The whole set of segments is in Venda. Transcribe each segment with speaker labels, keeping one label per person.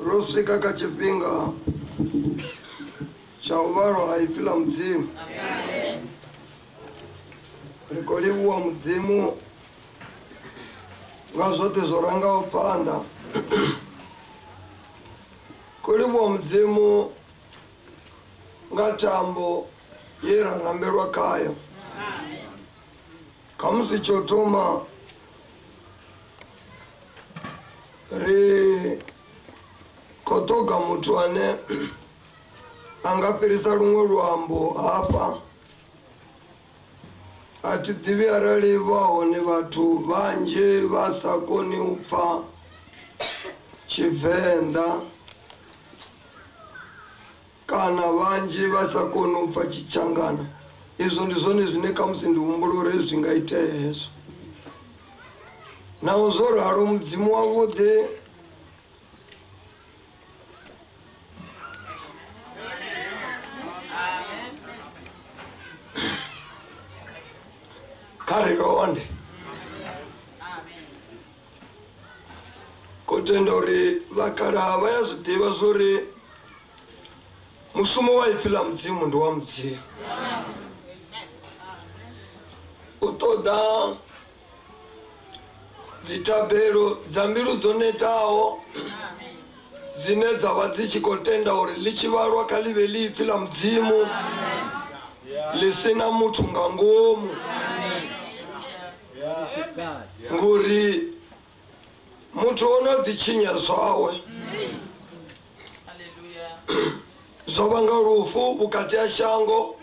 Speaker 1: Ro swika kha tshifhinga tsha u vhalwa ha ipfi ḽa Mudzimu. Ri khou livhuwa Mudzimu nga zwoṱhe zwo rangaho phanḓa. Khou livhuwa Mudzimu nga thambo ye ra rambelwa khayo. Khamusi tsho thoma ri khou ṱoga muthu ane a nga fhirisa luṅwe luambo hafha. A thi ḓivhi arali vha hone vhathu vhanzhi vha sa koni u pfa Tshivenḓa kana vhanzhi vha sa koni u pfa Tshitshangana. Izwo ndi zwone zwine khamusi ndi humbula uri zwi nga itea hezwo. Naho zwo ralo, Mudzimu wavhuḓi kha ri londe. Khou tenda uri vhakalaha vha ya zwi ḓivha zwori mushumo wa ipfi ḽa Mudzimu ndi wa Mudzimu. U ṱoḓa dzithabelo dza mbilu dzo netaho dzine dza vha dzi tshi khou tenda uri ḽi tshi vhalwa kha ḽi vhe ḽi ipfi ḽa Mudzimu ḽi si na muthu nga ngomu, ngori muthu o no ḓi tshinya zwawe zwo vhanga lufu vhukati ha shango,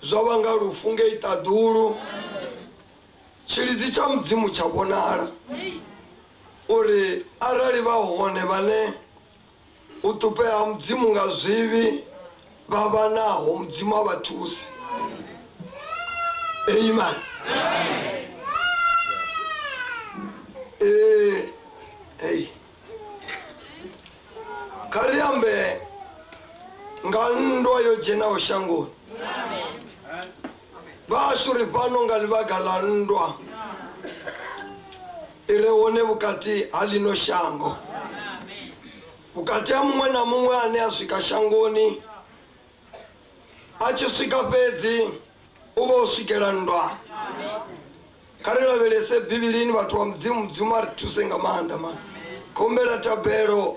Speaker 1: zwo vhanga lufu ngei ṱaḓulu. Tshilidzi tsha Mudzimu tsha vhonala uri arali vha hone vhane u ṱupea Mudzimu nga zwivhi vha vha naho, Mudzimu a vha thuse. Amen. Hey. Kha ri ambe nga nndwa yo dzhenaho shangoni. Vhashu ri fhano nga ḽivhaga ḽa nndwa i re hone vhukati ha ḽino shango, vhukati ha muṅwe na muṅwe ane a swika shangoni. A tshi swika fhedzi u vha o swikela nndwani. Kha ri lavhelese Bivhilini, vhathu vha Mudzimu. Mudzimu a ri thuse nga maanḓa mani. Khombela thabelo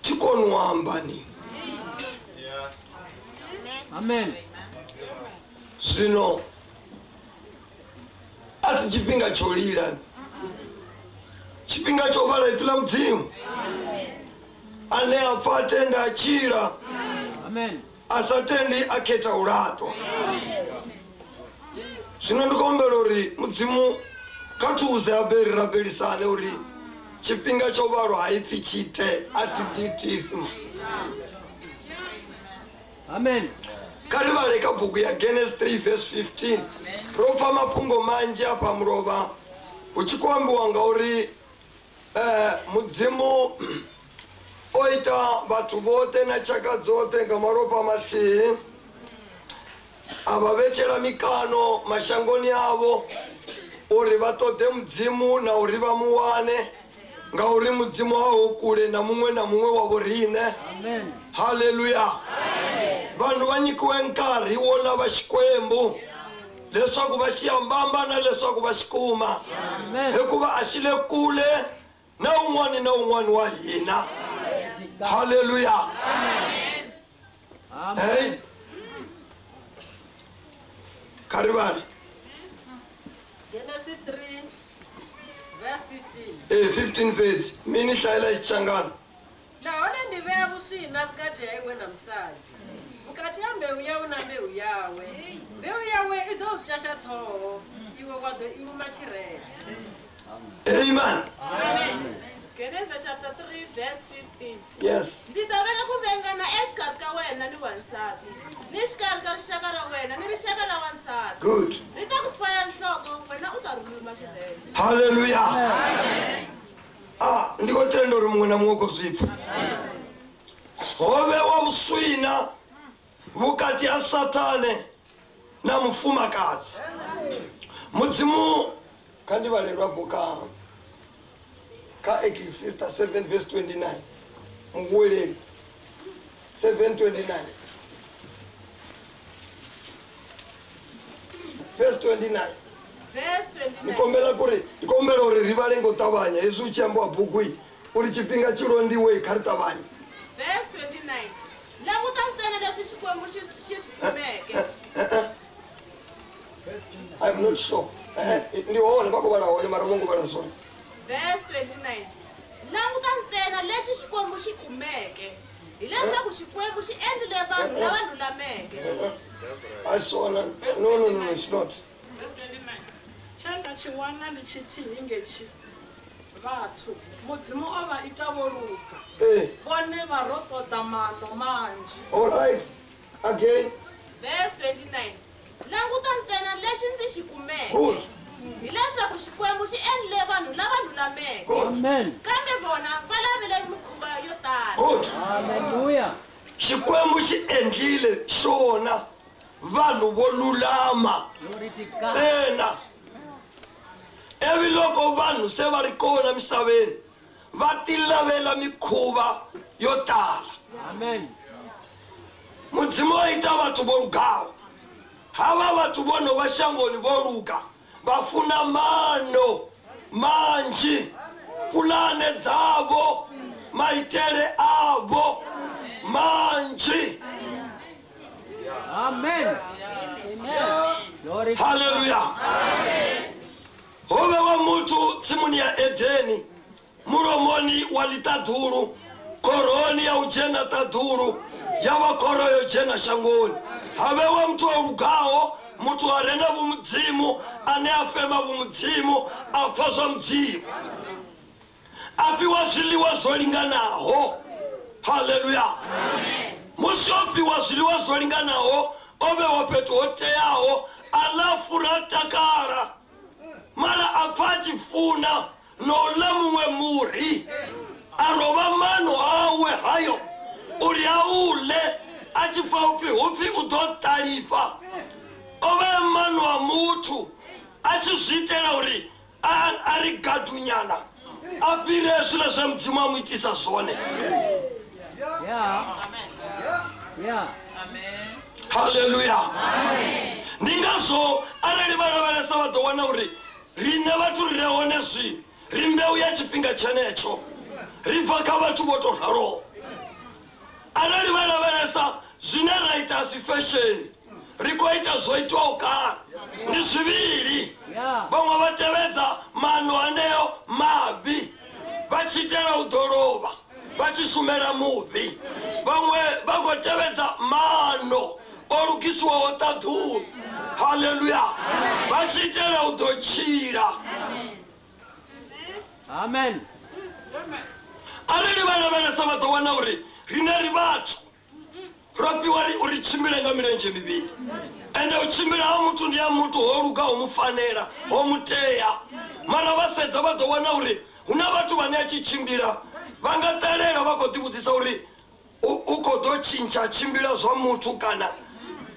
Speaker 1: thi koni u amba ni.
Speaker 2: Amen.
Speaker 1: Zwino a si tshifhinga tsho lila, tshifhinga tsho vhala ipfi ḽa Mudzimu. Ane a pfa a tenda a tshila,
Speaker 2: Amen.
Speaker 1: a sa tendi a khetha u laṱwa. Zwino ndi khou humbela uri Mudzimu kha thuse habe ri rabelisane uri tshifhinga tsho vhalwa ha ipfi tshi ite, a thi ḓiitisi.
Speaker 2: Amen.
Speaker 1: Kha ri vhale kha bugu ya Genesis 3 verse 15. Ro pfa mafhungo manzhi afha mulovha hu tshi khou ambiwa ngauri Mudzimu o ita vhathu vhoṱhe na tshaka dzoṱhe nga malofha mathihi, a vha vhetshela mikano mashangoni avho uri vha ṱoḓe Mudzimu na uri vha mu wane, ngauri Mudzimu haho kule na muṅwe na muṅwe wa vho riṋe. Haleluya. Vanhu va nyikiwe nkarhi wo lava Xikwembu leswaku va xi hambamba na leswaku va xi kuma, hikuva a xi le kule na un'wani na un'wani wa hina. Haleluya. Hey. Kha ri vhale.
Speaker 3: Genesis 3 verse 15.
Speaker 1: 15 fhedzi. Mini hlayela Xitshangana.
Speaker 3: Nahone ndi vhea vhuswina vhukati ha iwe na musadzi, vhukati ha mbeu yau na mbeu yawe. Mbeu yawe i ḓo u pwasha ṱhoho, iwe wa ḓo i luma tshirethe.
Speaker 1: Amen.
Speaker 4: Genesis chapter 3 verse 15.
Speaker 1: Yes.
Speaker 4: Ndzi ta veka ku vengana exikarhi ka wena ni wansati, ni xikarhi ka rixaka ra wena ni rixaka ra wansati.
Speaker 1: Good.
Speaker 4: Ri ta ku faya nhloko, wena u ta ri luma xirhendze.
Speaker 1: Haleluya. Ndi khou tenda uri muṅwe na muṅwe u khou zwi pfa. Ho vhewa vhuswina vhukati ha Sathane na mufumakadzi. Mudzimu kha ndi vhalelwa afho Kha Ecclesiastes 7 verse 29. Muhuweleli 7:29. Verse 29.
Speaker 4: Verse 29.
Speaker 1: Nikombela kuri, nikombela uri ri vhale ngo ṱavhanya hezwi u tshi ambiwa bugu iyi uri tshifhinga tshi londiwe kha ri ṱavhanye.
Speaker 4: Verse 29. Languta ntsena leswi Xikwembu xi swi kumeke.
Speaker 1: I'm not sure. Ndi hone vha khou vhala hone mara vho ngo vhala zwone.
Speaker 4: Verse 29. Languta ntsena lexi Xikwembu xi kumeke. Hileswaku Xikwembu xi endlile vanhu lava lulameke.
Speaker 1: I saw no no no it's not.
Speaker 5: Verse 29. Tshe nda tshi wana ndi tshithihi ngetshi vhathu Mudzimu o vha ita vho luga. Vhone vha ro ṱoḓa maano manzhi.
Speaker 1: All right. Again.
Speaker 4: Verse 29. Languta ntsena lexi ndzi xi kumeke.
Speaker 1: Good.
Speaker 4: Hileswaku Xikwembu xi endlile vanhu lava lulameke.
Speaker 2: Amen.
Speaker 4: Kambe vona va lavile mikhuva yo tala.
Speaker 1: Good.
Speaker 2: Hallelujah.
Speaker 1: Xikwembu xi endlile xona vanhu vo lulama.
Speaker 2: Glory to God.
Speaker 1: Ntsena. Ivi loko vanhu se va ri kona misaveni va tilavela mikhuva yo tala.
Speaker 2: Amen.
Speaker 1: Mudzimu o ita vhathu vho lugaho. Havha vhathu vho no vha shangoni vho luga vha funa maano manzhi, pulane dzavho, maitele avho manzhi.
Speaker 2: Amen. Glory.
Speaker 1: Hallelujah. Ho vhewa muthu tsimuni ya Edeni, mulomoni wa ḽiṱaḓulu, khoroni ya u dzhena ṱaḓulu, ya vha khoro yo dzhena shangoni. Ha vhewa muthu o lugaho, muthu a re na vhumudzimu, ane a fema vhumudzimu, a pfa zwa Mudzimu, a fhiwa zwiḽiwa zwo linganaho. Hallelujah. Musi o fhiwa zwiḽiwa zwo linganaho, o vhewa fhethu ho teaho, a ḽa fura takala. Mara a pfa a tshi funa no ḽa muṅwe muri, a rovha maano awe hayo uri a u ḽe, a tshi pfa upfhi hupfi u ḓo ṱalifha. O vhea maano a muthu a tshi zwi itela uri a ri gadunyana a fhire zwiḽa zwe Mudzimu a mu itisa zwone.
Speaker 2: Yeah. Yeah.
Speaker 1: Hallelujah. Ndi ngazwo arali vha lavhelesa vha ḓo wana uri riṋe vhathu ri re hone zwino ri mbeu ya tshifhinga tshenetsho, ri bva kha vhathu vho tou raloho. Arali vha lavhelesa zwine ra ita si fesheni, ri khou ita zwo itwaho kale, ndi zwivhili. Vhaṅwe vha tevhedza maano aneo mavhi vha tshi itela u ḓo lovha, vha tshi shumela muvhi. Vhaṅwe vha khou tevhedza maano o lugisiwaho ṱaḓulu. Hallelujah. Vha tshi itela u ḓo tshila.
Speaker 2: Amen.
Speaker 1: Arali vha lavhelesa vha ḓo wana uri riṋe ri vhathu ro fhiwa uri tshimbile nga milenzhe mivhili. Ende u tshimbila ha muthu ndi ha muthu ho luga, ho mu fanela, ho mu tea. Mara vha sedza vha ḓo wana uri hu na vhathu vhane a tshi tshimbila vha nga ṱalela vha khou ḓivhudzisa uri u khou ḓo tshintsha tshimbila zwa muthu kana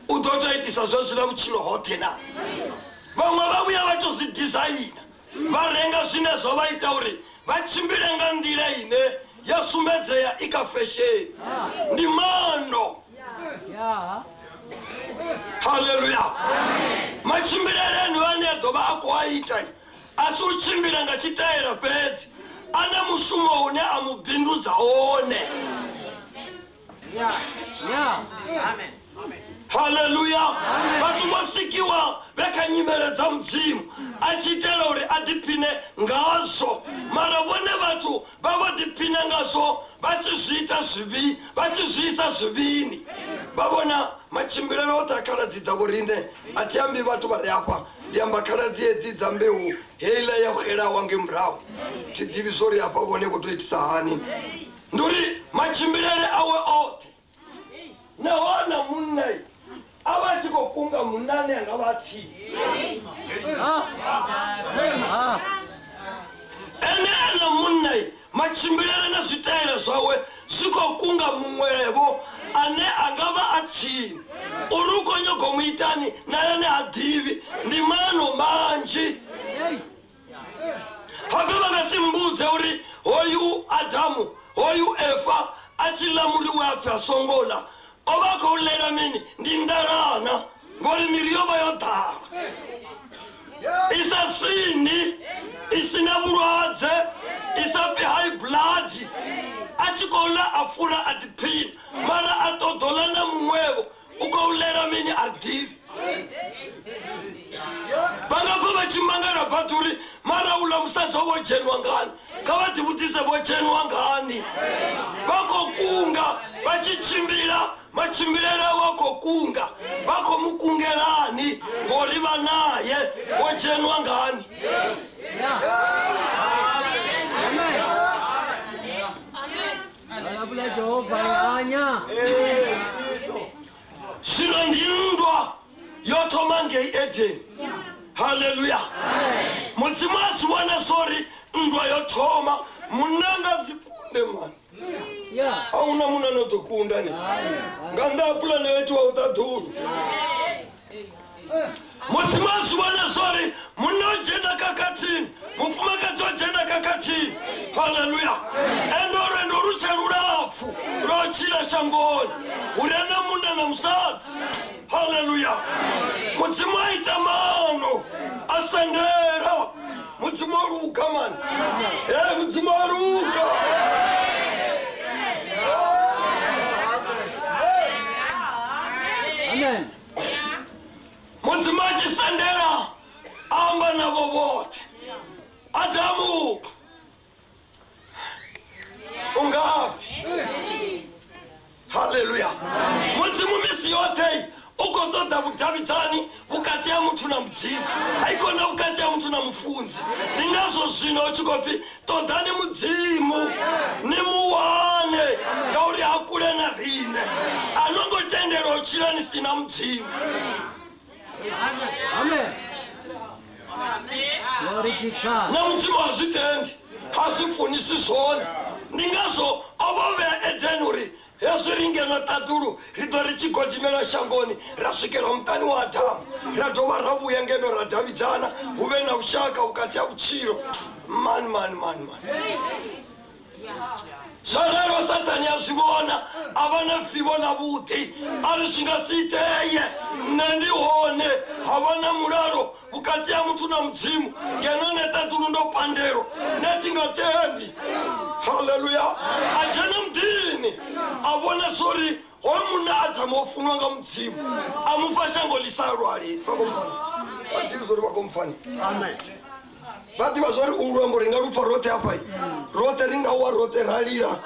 Speaker 1: u ḓo tou itisa zwezwiḽa vhutshilo hoṱhe na. Vhaṅwe vha vhuya vha tou zwi dizaina, vha renga zwine zwa vha ita uri vha tshimbile nga nḓila ine ya sumbedzea i kha fesheni. Ndi maano. Hallelujah. Matshimbilele anu ane a ḓo vha a khou a ita a si u tshimbila nga tshitaela fhedzi, a na mushumo une a mu bindudza one. Hallelujah. Vhathu vho sikiwa vhe kha nyimele dza Mudzimu a tshi itela uri a ḓiphine ngazwo, mara vhone vhathu vha vho ḓiphina ngazwo vha tshi zwi ita zwivhi, vha tshi zwi isa zwivhini. Vha vhona matshimbilele oṱhe a khaladzi dza vho riṋe, a thi ambi vhathu vha re hafha, ndi amba khaladzi hedzi dza mbeu heiḽa ya xelaho ngei murahu. Thi ḓivhi zwo ri hafha vhone vho tou itisa hani. Ndi uri matshimbilele awe oṱhe, nahone munna a vha tshi khou kunga munna ane a nga vha tsini. Ene ana munna matshimbilele na zwitaela zwawe zwi khou kunga muṅwevho ane a nga vha a tsini. Uri u khou nyaga u mu itani na ene ha ḓivhi, ndi maano manzhi. Habe vha nga si mbudze uri pfi a songo ḽa, o vha khou ḽela mini? Ndi nḓalana, ngori miri yo vha yo ḓala i sa sini, i sina vhulwadze, i sa pfi high blood. A tshi khou ḽa a fura a ḓiphina, mara a ṱoḓo ḽa na muṅwevho, u khou ḽela mini a ḓivhi. Vha nga pfa vha tshi mangala badi uri mara uḽa musadzi o vho dzhenwa ngani. Kha vha ḓivhudzise vho dzhenwa ngani. Vha khou kunga vha tshi tshimbila, matshimbilele avho a khou kunga, vha khou mu kungelani ngori vha naye, vho dzhenwa ngani. Zwino ndi nndwa yo thoma ngei Edeni. Haleluya. Mudzimu a zwi vhona zwori nndwa yo thoma, munna nga si kunde mani. A huna munna no ḓo kunda ni nga nnḓa ha pulane yo itiwaho ṱaḓulu. Mudzimu a zwi vhona zwori munna o dzhena khakhathini, mufumakadzi o dzhena khakhathini. Haleluya. Ende lwendo lu tshe lulapfu lwa u tshila shangoni hu re na munna na musadzi. Haleluya. Mudzimu a ita maano a sendela. Mudzimu o luga mani. Mudzimu o luga.
Speaker 2: Amen.
Speaker 1: Mudzimu a tshi sendela a amba navho vhoṱhe. Adamu u ngafhi? Haleluya. Mudzimu misi yoṱhe u khou ṱoḓa vhudavhidzani vhukati ha muthu na Mudzimu, haikona vhukati ha muthu na mufunzi. Ndi ngazwo zwino hu tshi khou pfi ṱoḓani Mudzimu ni mu wane, ngauri ha kule na riṋe. A no ngo tendelwa u tshila ni si na Mudzimu.
Speaker 2: Amen. Glory to God.
Speaker 1: Na Mudzimu ha zwi tendi, ha zwi funisi zwone. Ndi ngazwo o vha vhea Edeni uri hezwi ri ngeno ṱaḓulu ri ḓo ri tshi godimela shangoni ra swikela muṱani wa Adamu, ra dovha ra vhuya ngeno ra davhidzana, hu vhe na vhushaka vhukati ha vhutshilo. Mani mani mani mani. Zwa ralo Sathane a zwi vhona, a vha na vivho ḽavhuḓi, a ri zwi nga si iteye, nṋe ndi hone. Ha vha na mulalo vhukati ha muthu na Mudzimu, ngeno nṋe ṱaḓulu ndo pandelwa, nṋe thi nga tendi. Haleluya. A dzhena muḓini a vhona zwori hoyu munna Adamu o funwa nga Mudzimu, a mu fha shango ḽi sa lwali. Vha khou mpfani? Vha ḓivhi zwori vha khou mpfani?
Speaker 2: Amen.
Speaker 1: Vha ḓivha zwori u luambo ri nga lu pfa roṱhe hafha, roṱhe ri nga wa roṱhe ra lila.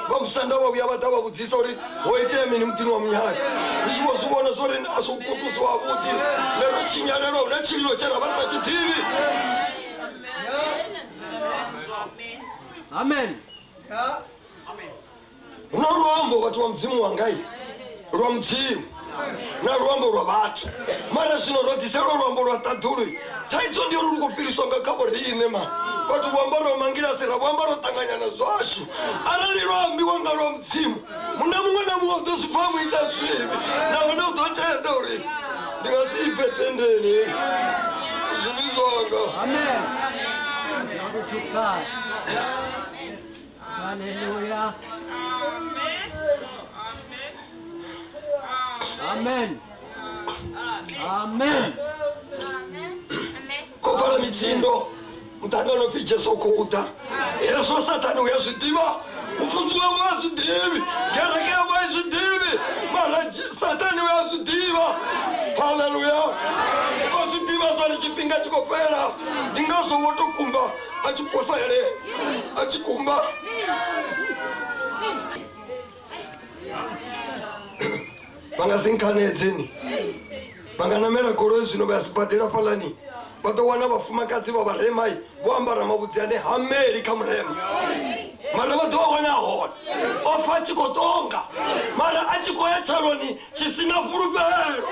Speaker 1: Vha musanda vha vhuya vha ḓa vha vhudzisa uri ho itea mini muḓini wa munyanya. Ri tshi vho zwi vhona zwori a si u kutusiwa havhuḓi, lero tshinyalelwa hu na tshililo tshe ra vha ri sa tshi ḓivhi.
Speaker 2: Amen.
Speaker 1: Hu na luambo vhathu vha Mudzimu wangai, lwa Mudzimu na luambo lwa vhathu, mara zwino ro ḓiselwa luambo lwa ṱaḓulu. Thaidzo ndi uri lu khou fhiriswa nga kha vho riṋe ma. Vhathu vho ambaraho mangilasi ra vho ambara u ṱanganyana zwashu. Arali lwa ambiwa nga lwa Mudzimu, munna muṅwe na muṅwe u ḓo zwi pfa mu ita zwivhi, nahone u ḓo tenda uri ndi nga si ibve tendeni zwivhi zwanga.
Speaker 2: Amen. Glory to God. Hallelujah. Amen. Amen.
Speaker 1: Khou pfala mitsindo muṱangano pfi Jesu u khou ḓa. Hezwo Sathane u ya zwi ḓivha, mufunzi wawe a zwi ḓivhi, kereke yawe a zwi ḓivhi, mara Sathane u ya zwi ḓivha. Haleluya. O zwi ḓivha zwori tshifhinga tshi khou fhela, ndi ngazwo wo tou kumba a tshi posa heleni, a tshi kumba. Vha nga si nkhanedzeni, vha nga namela goloi zwino vha ya sibadela fhaḽani, vha ḓo wana vhafumakadzi vha vharemai vho ambara mavhudzi ane hameli kha murema, mara vha ḓo vha wana hone o fa a tshi khou tonga, mara a tshi khou ya tshaloni tshi si na fhulufhelo.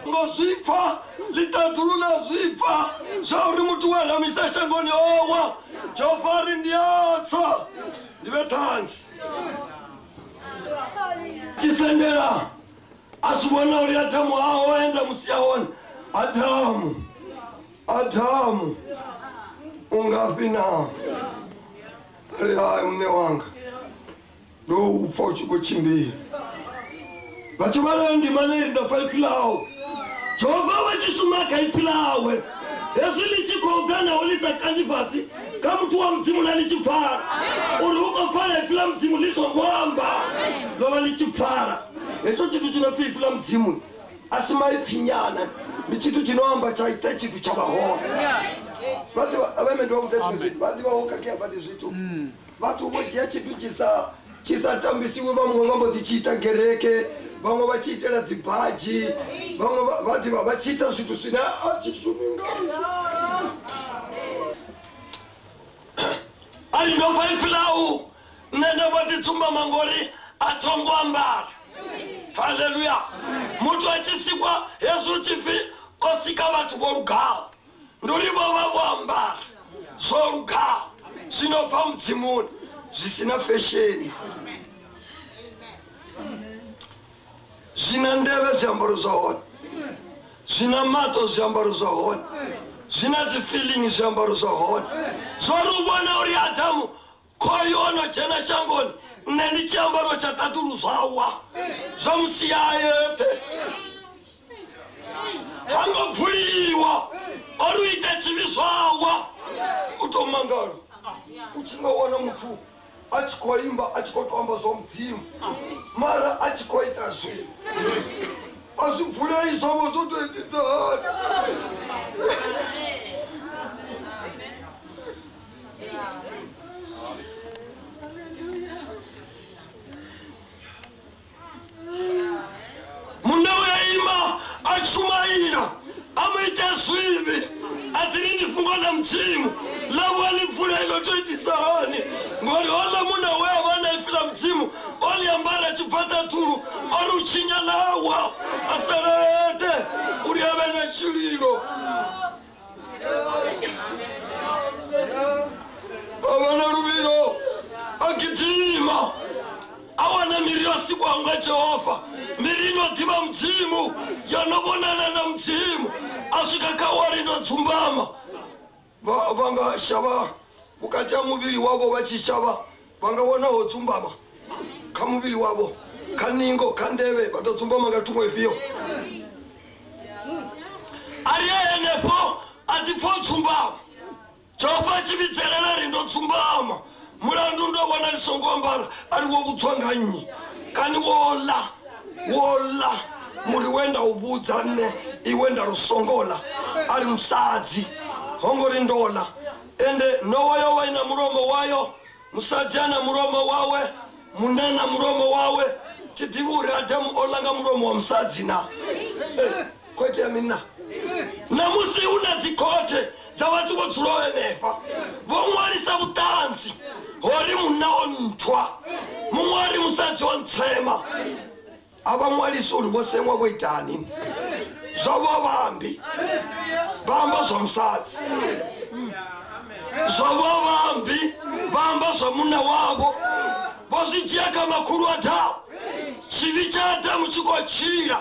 Speaker 1: Ngo zwi pfa ḽiṱaḓulu ḽa zwi pfa zwa uri muthu we a lamisa shangoni owa. Jofari ndi a tsa ndi vhe ṱhanzi. Tshisendela a zwi vhona uri Adamu haho enda musi ya hone. Adamu Adamu u ngafhi na? Ri hai muṋe wanga, ndo u pfa u tshi khou tshimbila. Vhathu vha ri ndimana iri nda pfa ipfi ḽau. Jehova vha tshi shuma kha ipfi ḽawe, hezwi ḽi tshi khou ḓa naho ḽi sa kandi fhasi kha muthu wa Mudzimu na ḽi tshi pfala uri hu khou pfala ipfi ḽa Mudzimu ḽi songo amba, ḽo vha ḽi tshi pfala. Hetsho tshithu tshi no pfi ipfi ḽa Mudzimu a si maipfi nyana, ndi tshithu tshi no amba tsha ita tshithu tsha vha hone. Vha ḓivha avhe ndo vha vhudza tshiṅwe tshithu, vha ḓivha ho khakhea badi zwithu. Vhathu vho dzhia tshithu tshi sa tambisiwi, vhaṅwe vha mbo ḓi tshi ita gereke, vhaṅwe vha tshi itela dzi badzhi, vhaṅwe vha ḓivha vha tshi ita zwithu zwine a tshi shumi ngazwo. A ri ndo pfa ipfi ḽau, nṋe nda mbo ḓi tsumbama ngori a tho ngo ambara. Haleluya. Muthu a tshi sikwa hezwi hu tshi pfi o sika vhathu vho lugaho, ndi uri vho vha vho ambara zwo lugaho zwi no bva Mudzimuni, zwi si na fesheni, zwi na nḓevhe zwiambaro zwa hone, zwi na maṱo zwiambaro zwa hone, zwi na dzi feeling zwiambaro zwa hone. Zwo ri u vhona uri Adamu khoyu o no dzhena shangoni, nṋe ndi tshiambaro tsha ṱaḓulu zwawa zwa musia yeṱhe, ha ngo bvuliwa, o ri u ita tshivhi zwawa. U tou mangala u tshi nga wana muthu a tshi khou imba a tshi khou to amba zwa Mudzimu, mara a tshi khou ita zwiṅwe a zwi bvulei zwavho zwo tou itisa hani. Munna we a ima a tshumaila a mu ita zwivhi, a ḓi ndi fhungo ḽa Mudzimu ḽa vhuya ḽi bvulei ḽo tou itisa hani, ngori houḽa munna we a vha na ipfi ḽa Mudzimu o ḽi ambara tshi bva ṱaḓulu, o ri u tshinya ḽawa a sala eṱhe uri a vhe na tshililo. A vha na luvhilo a gidima a wana miri yo sikwaho nga Jehova, miri ino ḓivha Mudzimu, yo no vhonana na Mudzimu. A swika kha wari ndo dzumbama, vha nga shavha vhukati ha muvhili wavho, vha tshi shavha vha nga wana ho dzumbama kha muvhili wavho, kha ningo, kha nḓevhe, vha ḓo dzumbama nga thungo ifhio? A ri henefho a ḓi pfa o dzumbama. Jehova a tshi vhidzelela ri ndo dzumbama, mulandu ndo vhona ndi songo ambara. A ri wo vhudzwa nga nnyi? Kani wo ḽa muri we nda u vhudza nṋe, iwe nda lu songo ḽa? A ri musadzi ho ngo ri ndo ḽa. Ende nowa yo vha i na mulomo wayo, musadzi a na mulomo wawe, munna na mulomo wawe. Thi ḓivhi uri Adamu o ḽa nga mulomo wa musadzi na. Khou itea mini na? Ṋamusi hu na dzi khothe dza vhathu vho dzulaho henefha, vho ṅwalisa vhuṱanzi hori munna o nthwa, muṅwe a ri musadzi o ntsema. A vha ṅwalisi uri vho seṅwa vho itani, zwavho vha ambi, vha amba zwa musadzi, zwavho vha ambi, vha amba zwa munna wavho. Vho zwi dzhia kha makhulu a Adamu. Tshivhi tsha Adamu tshi khou tshila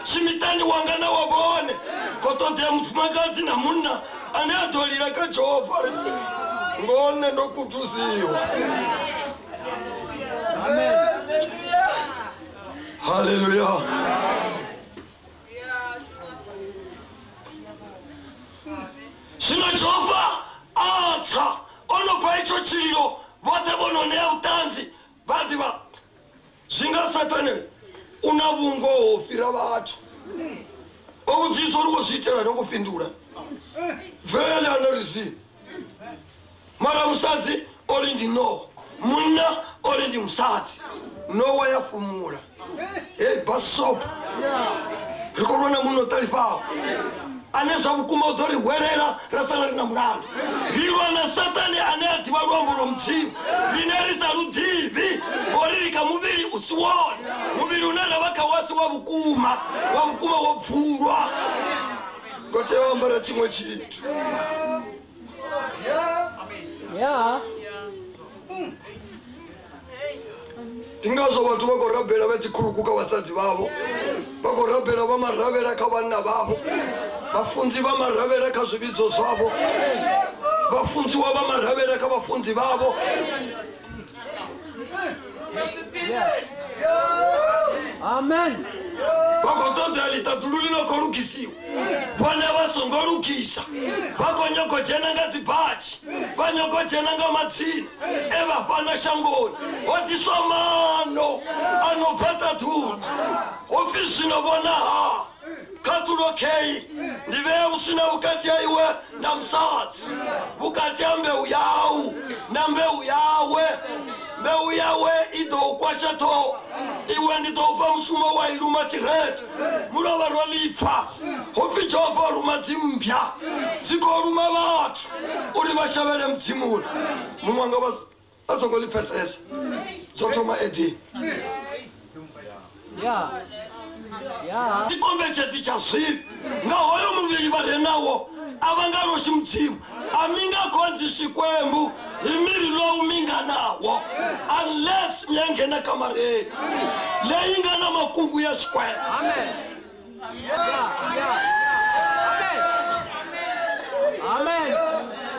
Speaker 1: tshi miṱani wanga na wa vhone. Khou ṱoḓea mufumakadzi na munna ane a ḓo lila kha Jehova ri ngoho nṋe ndo kuthuziwa. Haleluya. Zwino Jehova a tsa o no pfa itsho tshililo, vhoṱhe vho no ṋea vhuṱanzi vha ḓivha zwi nga Sathane u na vhungoho u fhira vhathu. O vhudziswa uri wo zwi itela no ngo fhindula, vele a no ri zini. Mara musadzi o ri ndi nowa, munna o ri ndi musadzi. Nowa ya fhumula. Hey, basop, ri khou lwa na munna o ṱalifhaho ane zwa vhukuma u ḓo ri hwelela ra sala ri na mulandu. Ri lwa na Sathane ane a ḓivha luambo lwa Mudzimu, rine ri sa lu ḓivhi, ngori ri kha muvhili u si wone, muvhili une ra vha kha wasi wa vhukuma, wa vhukuma wo bvulwa. Ndo tea u ambara tshiṅwe tshithu. Ndi ngazwo vhathu vha khou rabela vha tshi khuruku kha vhasadzi vhavho, Vha khou rabela vha maravhela kha vhanna vhavho. Vhafunzi vha maravhela kha zwivhidzo zwavho. Vhafunziwa vha maravhela kha vhafunzi vhavho.
Speaker 2: Amen.
Speaker 1: Vha khou ṱoḓea ḽiṱaḓulu ḽi no khou lugisiwa. Vhone vha songo lugisa. Vha khou nyago dzhena nga dzibatshi. Vha nyago dzhena nga matsina e vha fhana shangoni. Ho ḓiswa maano a no bva ṱaḓulu. Ho pfi zwino vhona ha khaṱulo khei ndi vhea vhusina vhukati ha iwe na musadzi, vhukati ha mbeu yau na mbeu yawe. Mbeu yawe i ḓo u kwasha ṱhoho, iwe ndi ḓo fha mushumo wa i luma tshirethe. Mulovha ro ḽipfa ho pfi Jehova o ruma dzimmbya dzi khou ruma vhathu uri vha shavhele mudzimuni. Muṅwe anga a songo ḽi pfesesa. Zwo thoma Edeni. Tshikombetshedzi tsha zwivhi nga hoyo muvhili vha re nawo a vha nga loshi mudzimu. A mi nga khonzi Xikwembu hi miri lowu mi nga nawo unless mi ya nghena kamareni leyi nga na makungu ya Xikwembu.
Speaker 2: Amen. Amen.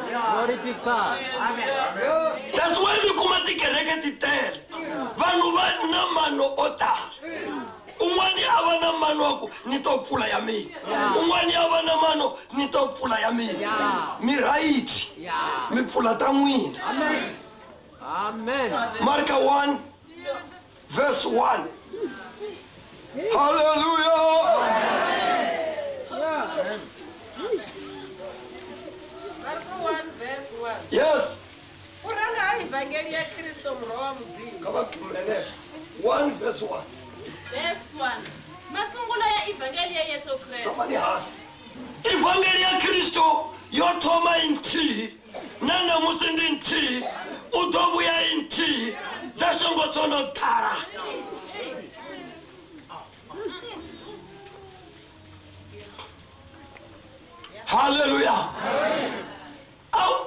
Speaker 2: Glory to God.
Speaker 1: Amen. That's why mi kuma tikereke ti tele. Vanhu va na mano o tala. Un'wani a va na mano wa ku ni to pfula ya mina. Un'wani a va na mano ni to pfula ya mina. Mi right. Mi pfula ta n'wina.
Speaker 2: Amen. Amen.
Speaker 1: Marka 1 verse 1. Hallelujah.
Speaker 3: Marko 1 verse 1.
Speaker 1: Yes.
Speaker 3: U ranga ha evangeli ya Kristo murwa wa Mudzimu.
Speaker 1: Ka va pfumelele. 1 verse 1.
Speaker 4: Verse 1. Masungulo ya evangeli ya Yesu Kristo.
Speaker 1: Somebody has. Evangeli ya Kristo yo thoma i nthihi na ṋamusi ndi nthihi u ḓo vhuya i nthihi dza shango dzo no ḓala. Hallelujah.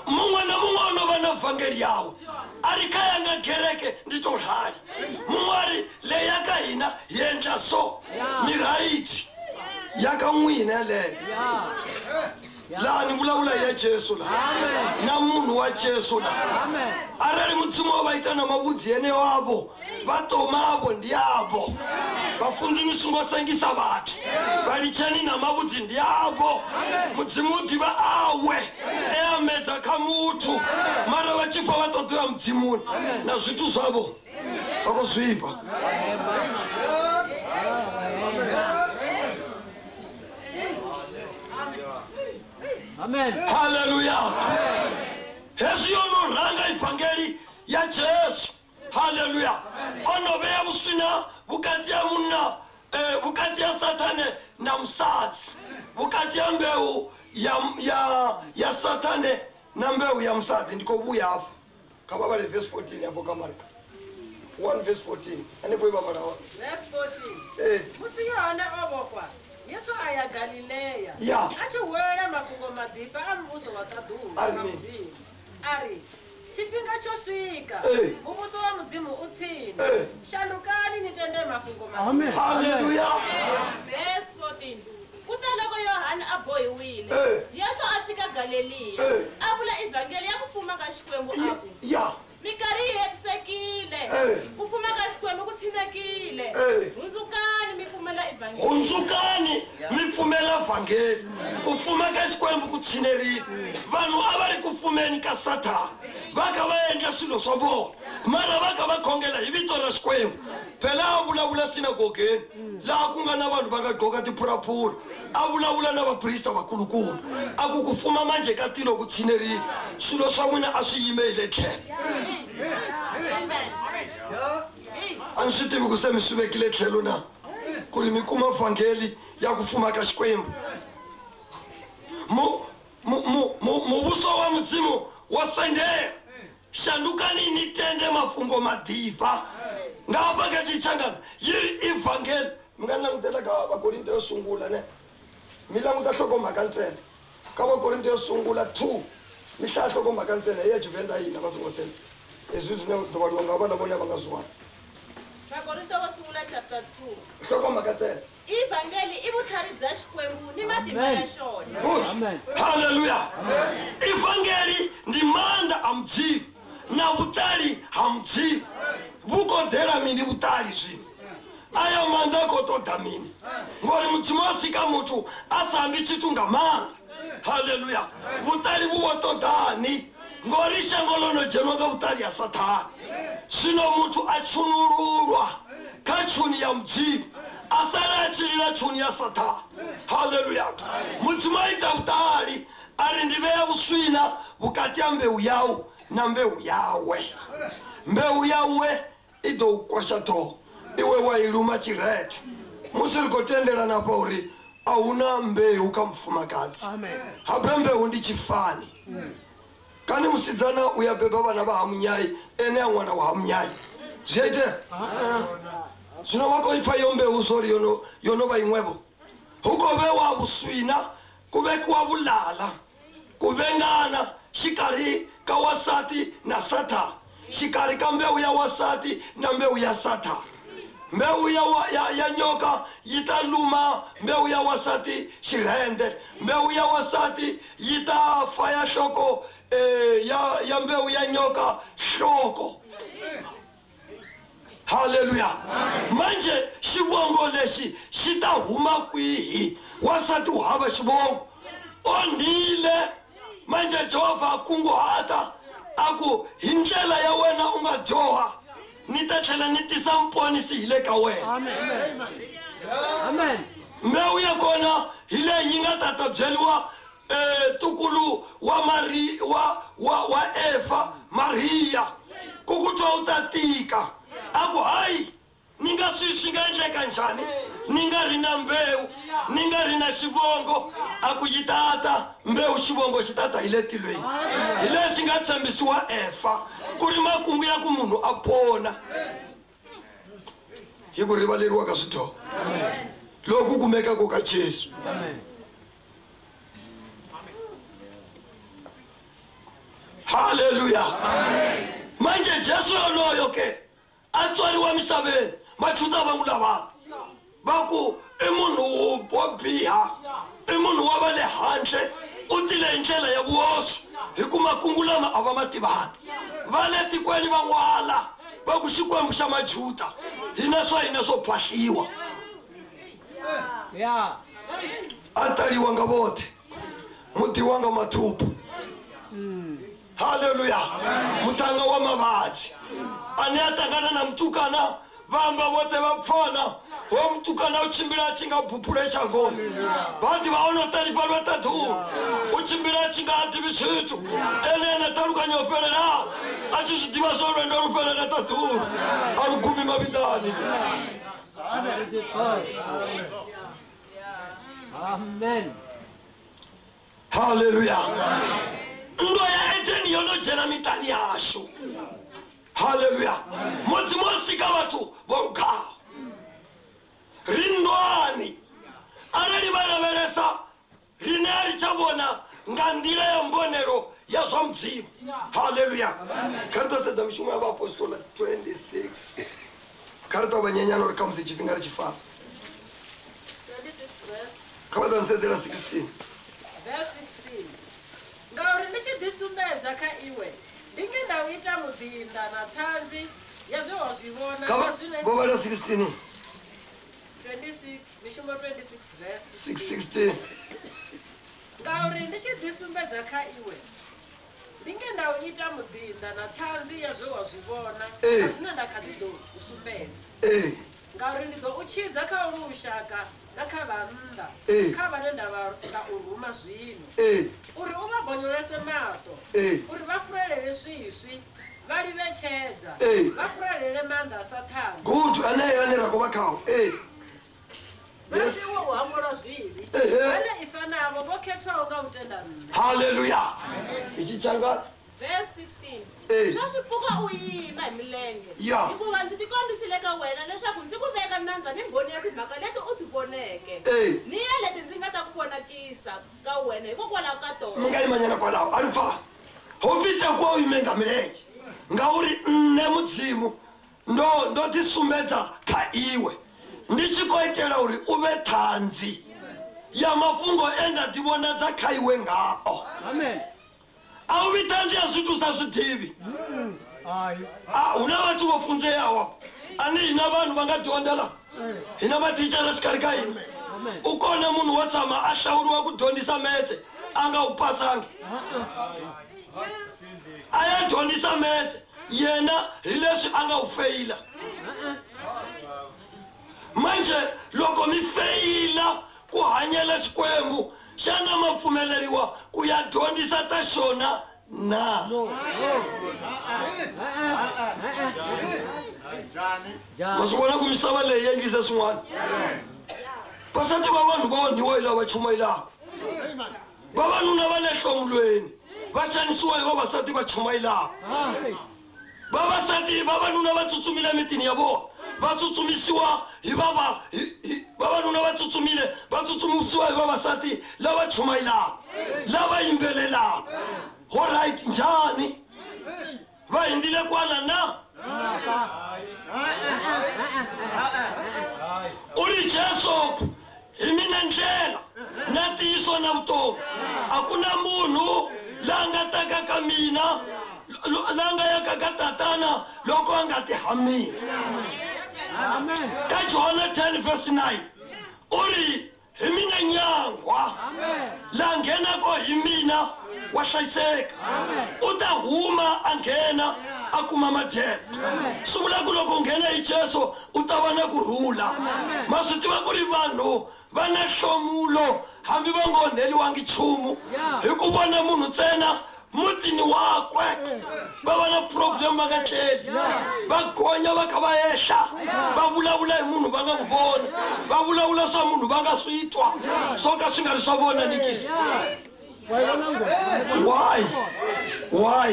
Speaker 1: Muṅwe na muṅwe o no vha na vangeli yawe. A ri kha yanga kereke ndi to rali. Muṅwe a ri le ya ka hina yi endla so. Mi right. Ya ka n'wina yaleyo. Laha ni vulavula ya Jesu la. Na munhu wa Jesu la. Arali mudzimu wa vha ita na mavhudzi yeneyo avho vha toma avho ndi avho. Vhafunzi ni songo sengisa vhathu. Vha litsheni na mavhudzi ndi avho. Mudzimu u ḓivha awe e a medza kha muthu. Mara vha tshi fa vha ṱoḓa uya mudzimuni na zwithu zwavho vha khou zwifha.
Speaker 2: Amen.
Speaker 1: Hallelujah. Hezwi yo no ranga evangeli ya Jesu. Hallelujah. O no vhea vhusina vhukati ha munna, vhukati ha Sathane na musadzi, vhukati ha mbeu ya Sathane na mbeu ya musadzi. Ndi khou vhuya hafho. Kha vha vhale verse 14 hafho kha Marko 1 verse 14. Hanefho i vha vhala hone.
Speaker 3: Verse 14. Musi Yohane o vhofhwa, Yesu a ya Galilea a tshi huwelela mafhungo maḓifha a muvhuso wa ṱaḓulu wa Mudzimu. A ri tshifhinga tsho swika, muvhuso wa Mudzimu u tsini. Shandukani ni tende mafhungo maḓifha.
Speaker 1: Hallelujah.
Speaker 4: Verse 14. Kuteloko Yohane a bohiwile, Yesu a fika Galilea a vula evangeli ya ku fuma ka Xikwembu a ku minkarhi yi hetisekile, ku fuma ka Xikwembu ku tshinekile. Hundzukani mi pfumela evangeli.
Speaker 1: Hundzukani mi pfumela vhangeli. Ku fuma ka Xikwembu ku tshinerile. Vanhu a va ri ku fumeni ka Sathana. Va kha va endla swilo swa vona. Mara va kha va khongela hi vito ra Xikwembu. Phela a vulavula sinagogeni laha ku nga na vanhu va nga gqoka tiphuraphura. A vulavula na vaprista vakulukumba. A ku ku fuma manjhe ka tilo ku tshinerile. Swilo swa n'wina a swi yime hi le tlhelo. A ni swi tivi ku se mi swi vekile tlhelo na ku ri mi kuma vhangeli ya ku fuma ka Xikwembu. Muvhuso wa Mudzimu wo sendela. Shandukani ni tende mafhungo maḓifha. Nga hafha ka tshitshangana yi ri evangeli. Mi nga langutela ka Vakorinto yo sungula ne. Mi languta nhlokomhaka ntsena. Ka Vakorinto yo sungula 2 mi hlaya nhlokomhaka ntsena ya Tshivenda hina va songo senza. Hezwi zwine ḓo vhaliwa nga vhana vhone vha nga zwi wana.
Speaker 4: Vakorinto vo sungula chapter 2.
Speaker 1: Nhlokomhaka ntsena.
Speaker 4: Evangeli i vutlhari bya Xikwembu ni matimba ya xona.
Speaker 1: Good. Hallelujah. Evangeli ndi maanḓa a Mudzimu na vhuṱali ha Mudzimu. Vhu khou ḓela mini vhuṱali zwino? Aya maanḓa a khou ṱoḓa mini? Ngori Mudzimu a sika muthu a sa ambi tshithu nga maanḓa. Hallelujah. Vhuṱali vhu vho ṱoḓani? Ngori shango ḽo no dzhenwa nga vhuṱali ha Sathane. Zwino muthu a tshunululwa kha tshuni ya Mudzimu, a sala a tshi lila tshuni ya Sathane. Hallelujah. Mudzimu a ita vhuṱali a ri ndi vhea vhuswina vhukati ha mbeu yau na mbeu yawe. Mbeu yawe i ḓo u kwasha ṱhoho, iwe wa i luma tshirethe. Musi ri khou tendelana afha uri a huna mbeu kha mufumakadzi, habe mbeu ndi tshifani. Kani musidzana u ya beba vhana vha ha munyai, ene a ṅwana wa ha munyai. Zwi a itea? Zwino vha khou ipfa iyo mbeu zori yo no vha iṅwevho. Hu khou vhewa vhuswina, ku vekiwa vulala, ku vengana xikarhi ka wasati na Sathane, xikarhi ka mbeu ya wasati na mbeu ya Sathane. Mbeu ya nyoka yi ta luma mbeu ya wasati xirhende, mbeu ya wasati yi ta faya nhloko ya mbeu ya nyoka nhloko. Hallelujah. Manje xivongo lexi xi ta huma kwihi? Wasati u hava xivongo, onhile. Manje Jehovha a kunguhata a ku hi ndlela ya wena u nga dyoha, ni ta tlhela ni tisa mponisi hi le ka wena.
Speaker 2: Amen. Amen.
Speaker 1: Mbewu ya kona hi leyi yi nga ta ta byeriwa tukulu wa Mari wa Eva Maria, ku ku twa u ta tika. A ku hayi, ni nga swi nga endleka njhani? Ni nga ri na mbewu, ni nga ri na xivongo. A ku yi tata mbewu, xivongo xi tata hi le tilweni. Hi leswi nga tshembisiwa Eva, ku ri makungu ya ku munhu a pona hi ku rivaleriwa ka swidyoho loku kumekaka ka Jesu. Hallelujah. Manje Jesu yoloyo ke a tswariwa misaveni, Majuda va n'wi lavaka va ku i munhu wo biha, i munhu wa va le handle, u tile hi ndlela ya vuoswi, hi ku makungu lama a va ma tivanga. Va le tikweni van'wala va ku Xikwembu xa Majuda, hina swa hina swo phahliwa. A taliwa nga vothe, muti wa nga mathupu. Hallelujah. Mutanga wa mavadzi ane a ṱangana na mutukana, va amba vhoṱhe vha pfana. Ho mutukana u tshimbila a tshi nga bupule shangoni, vha ḓivha o no ṱalifha lwa ṱaḓulu, u tshimbila a tshi nga a ḓivhi tshithu, ene ena ṱalukanyo yo fhelelaho, a tshi zwi ḓivha zwo lwendo lu fhelela ṱaḓulu, a lu gumi mavhiḓani.
Speaker 2: Amen.
Speaker 1: Hallelujah. Nndwa ya Edeni yo no dzhena miṱani yashu. Hallelujah. Mudzimu o sika vhathu vho lugaho. Ri nndwani. Arali vha lavhelesa riṋe a ri tsha vhona nga nḓila ya mbonelo ya zwa Mudzimu. Hallelujah. Kha ri ḓo sedza mishumo ya vhaapostola 26. Kha ri ṱavhanyenyana uri khamusi tshifhinga ri tshi fara.
Speaker 3: 26 verse.
Speaker 1: Kha vha ḓo ntsedzela 16.
Speaker 3: Verse 16. Ngauri ndi tshi ḓisumbedza kha iwe, ndi nge nda u ita muḓinḓa na ṱhanzi ya zwe wa zwi vhona na zwine.
Speaker 1: Vho vhala 16.
Speaker 3: 26, mishumo 26 verse
Speaker 1: 16.
Speaker 3: Ngauri ndi tshi ḓisumbedza kha iwe, ndi nge nda u ita muḓinḓa na ṱhanzi ya zwe wa zwi vhona na zwine nda kha ḓi ḓo u sumbedza. Ngauri ndi ḓo u tshidza kha ulu lushaka na kha vhannḓa, kha vhane nda u ruma zwino, uri u vha bonyolese maṱo, uri vha furalele swiswi, vha livhe tshedza, vha furalele maanḓa a Sathane.
Speaker 1: Good, aneo ane ra khou vha khao.
Speaker 3: Vha fhiwe u hangwelwa zwivhi, vhane ifa navho vho khethwaho nga u tenda nṋe.
Speaker 1: Hallelujah. Itshi tshanga
Speaker 4: Verse 16. Sweswi pfuka u yima hi milenge, hikuva ndzi tikombisile ka wena leswaku ndzi ku veka nandza ni mbhoni ya timhaka leti u ti voneke, ni ya leti ndzi nga ta ku vonakisa ka wena hikokwalaho ka tona.
Speaker 1: Mi nga yimanyana kwalaho, a ri pfa ho pfi takuwa u ime nga milenzhe, ngauri nṋe Mudzimu ndo ḓisumbedza kha iwe, Ndi tshi khou itela uri u vhe ṱhanzi ya mafhungo e nda ḓivhonadza kha iwe ngao.
Speaker 2: Amen.
Speaker 1: A u vhi ṱhanzi ya zwithu sa zwi ḓivhi. A hu na vhathu vho funzeaho ane hina vanhu va nga dyondzela hina mathicara xikarhi ka hina. U kona munhu wo tshama a hlawuriwa ku dyondzisa metse a nga wu pasangi, a ya dyondzisa metse yena hi leswi a nga wu feyila. Manje loko mi feyila ku hanyela Xikwembu, xana ma pfumeleriwa ku ya dyondzisa ta xona na? Ma swi vona ku misava leyi yi endlise swin'wana. Vasati va vanhu va onhiwa hi lava chumayelaka. Vavanuna va le hlomulweni va xanisiwa hi vavasati va chumayelaka. Vavasati vavanuna va tsutsumile emitini ya vona, va tsutsumisiwa hi vavanuna va tsutsumile va tsutsumisiwa hi vavasati lava chumayelaka, lava yimbelelaka. Alright, njhani? Va hindzile kwala na? U ri Jesu hi mina ndlela na ntiyiso na vutomi. A ku na munhu la nga taka ka mina, la nga yaka ka tatana loko a nga ti ha mina.
Speaker 2: Amen.
Speaker 1: Ka Johana 10 verse 9 u ri hi mina nyangwa, la nghenaka hi mina wa hlayiseka, u ta huma a nghena a kuma madyelo. Swi vula ku loko u nghena hi Jesu u ta va na kurhula. Ma swi tiva ku ri vanhu va na hlomulo hambi va nga onheliwangi nchumu hi ku vona munhu ntsena mutini wakwe va va na problem va nga tleli, va gonya va kha va ehla, va vulavula hi munhu va nga n'wi voni, va vulavula swa munhu va nga swi twa swo ka swi nga ri swa vona nikisi. Why? Why?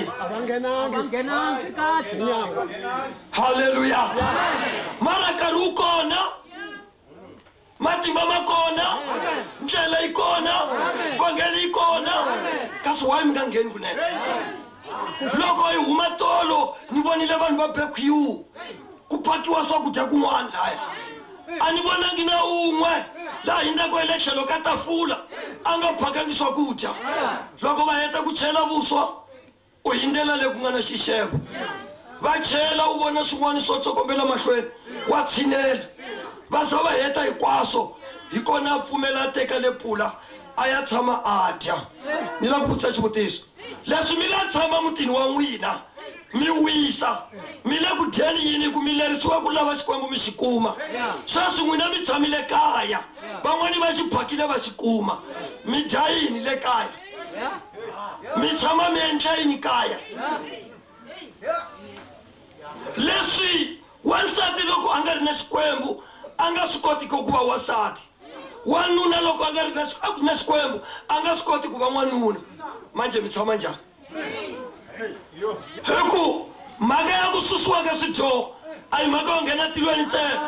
Speaker 1: Hallelujah. Mara nkarhi wu kona, matimba ma kona, ndlela yi kona, vhangeli yi kona, kasi why mi nga ngheni kunene? Loko hi huma tolo ni vonile vanhu va be queue ku pakiwa swakudya kun'wana laya. A ni vonangi na un'we laha hindzaka hi le tlhelo ka tafula a nga phakangi swakudya. Loko va heta ku chela vuswa u hindzela le ku nga na xixevo, va chela u vona swin'wana swo tsokombela mahlweni wa tshinela, va za va heta hinkwaswo hi kona a pfumela a teka le pula a ya tshama a dya. Ni lava ku vutisa xivutiso, leswi mi la tshama mutini wa n'wina mi wisa mi le ku dyeni yini ku mi lerisiwa ku lava Xikwembu mi xi kuma? Sweswi n'wina mi tshamile kaya, van'wani va xi phakile va xi kuma, mi dya yini le kaya? Mi tshama mi endla yini kaya? Leswi wansati loko a nga ri na Xikwembu a nga swi koti ku va wansati, wanuna loko a nga ri na Xikwembu a nga swi koti ku va n'wanuna. Manje mi tshama njhani? Hi ku mhaka ya ku susiwa ka swidyoho a hi mhaka yo nghena tilweni ntsena,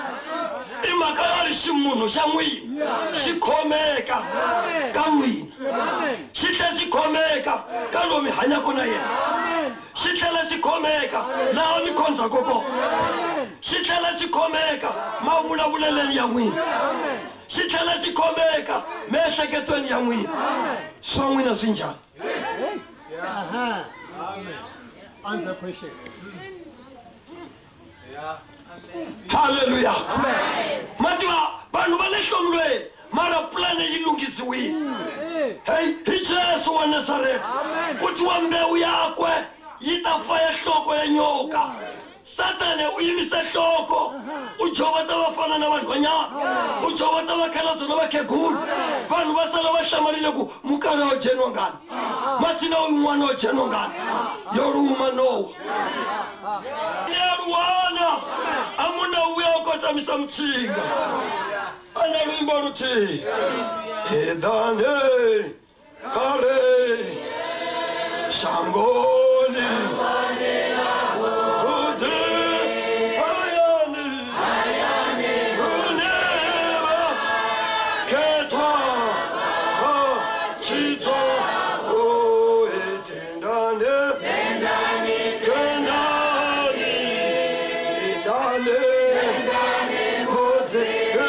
Speaker 1: i mhaka yo ri ximunhu xa n'wina xi khomeka ka n'wina, xi tlhela xi khomeka ka lomu mi hanyaka na yena, xi tlhela xi khomeka laha mi khondzaka kona, xi tlhela xi khomeka mavulavuleleni ya n'wina, xi tlhela xi khomeka miehleketweni ya n'wina. Swa n'wina swi njhani?
Speaker 6: Answer question.
Speaker 1: Hallelujah. Mativa vanhu va le hlomulweni mara pulani yi lunghisiwile. Hey, hi Jesu wa Nazareta ku thiwa mbewu yakwe yi ta faya nhloko ya nyoka. Satane u yimise nhloko, u jovota va fana na vanhwanyana, u jovota vakhalabye na vakhegula. Vanhu va sala va hlamarile ku mukana wa jeniwa ngani, matsina un'wana wa jeniwa ngani, yo luma nowa neruwana a muna wuya u kotamisa mutsinga ana luimbo luthihi edane kare shangoni
Speaker 6: Amen.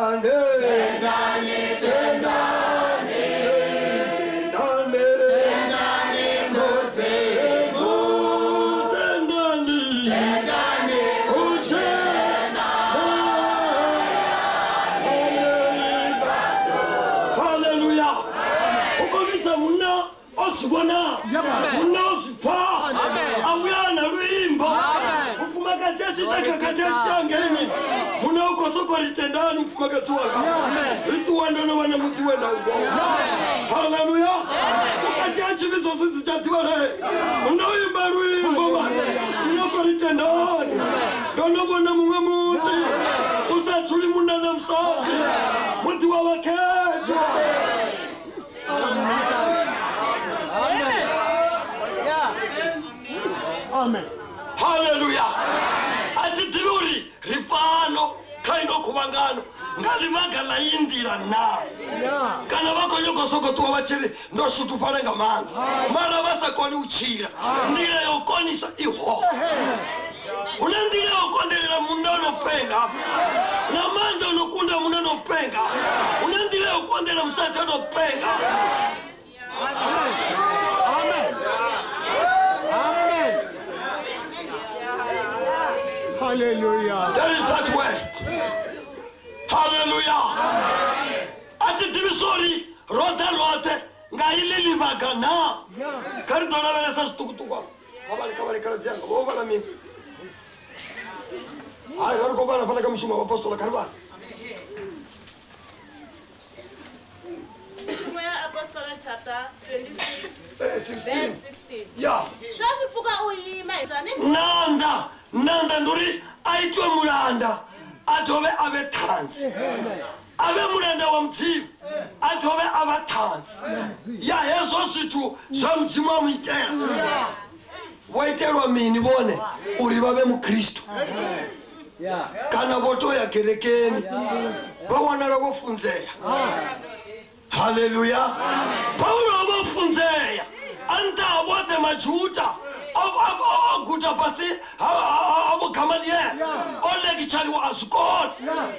Speaker 1: Tendani, tendani, tendani, tendani, tendani, Mudzimu, tendani, tendani, uchena. Hallelujah. Ukomisa munna osibona, munna osipfa, awuya na luimbo. Mufumakazi achitaka muna ukosoko ritendani mufumakazi waka. Rituwa ndono wana muti wenda ugo. Hallelujah. Ukati achivizo sisi chatiwa le. Unaoimba luimbo ma. Unoko ritendani. Ndono wana mumwe muti. Usachuli muna na msati. Muti wa waketwa.
Speaker 3: Amen.
Speaker 6: Amen.
Speaker 1: Hallelujah. Ati rifano kaino kubangano ngalivaga la indira na kana vako soko tuwa vachiri ndo shutupana nga maanḓa mara vha sa koni u tshila nḓila ya u konisa i hone hu na nḓila ya u konḓelela munna o no penga na maanḓa o no kunda munna o no penga hu na nḓila ya u konḓelela musadzi o no penga.
Speaker 6: Amen. Amen. Hallelujah.
Speaker 1: There is that way. Hallelujah. Ati ḓivhi sorry roṱhe roṱhe nga iḽi ḽivhaga na kha ri ḓo lavhelesa zwiṱukuṱuku afha kha vhale kha vhale khaladzi yanga vho vhala mini hai ri khou vhala fhaḽa kha mushumo wa vhaapostola kha ri vhale.
Speaker 4: Mishumo ya Apostola chapter 26 verse 16.
Speaker 1: Yeah.
Speaker 4: Sweswi pfuka u yima hi
Speaker 1: nanda nanda ndi uri a itwe mulanda a dovhe a vhe ṱhanzi a vhe mulanda wa Mudzimu a dovhe a vha ṱhanzi ya hezwo zwithu zwa Mudzimu a mu itela. Vho itelwa mini vhone uri vha vhe mukristu kana vho to ya kerekeni vha wanala vho funzea. Hallelujah. Paulo o vha funzea a nṱha ha vhoṱhe Majuda o guda fhasi ha vho Gamaliele o lekitshaliwa a zwikolo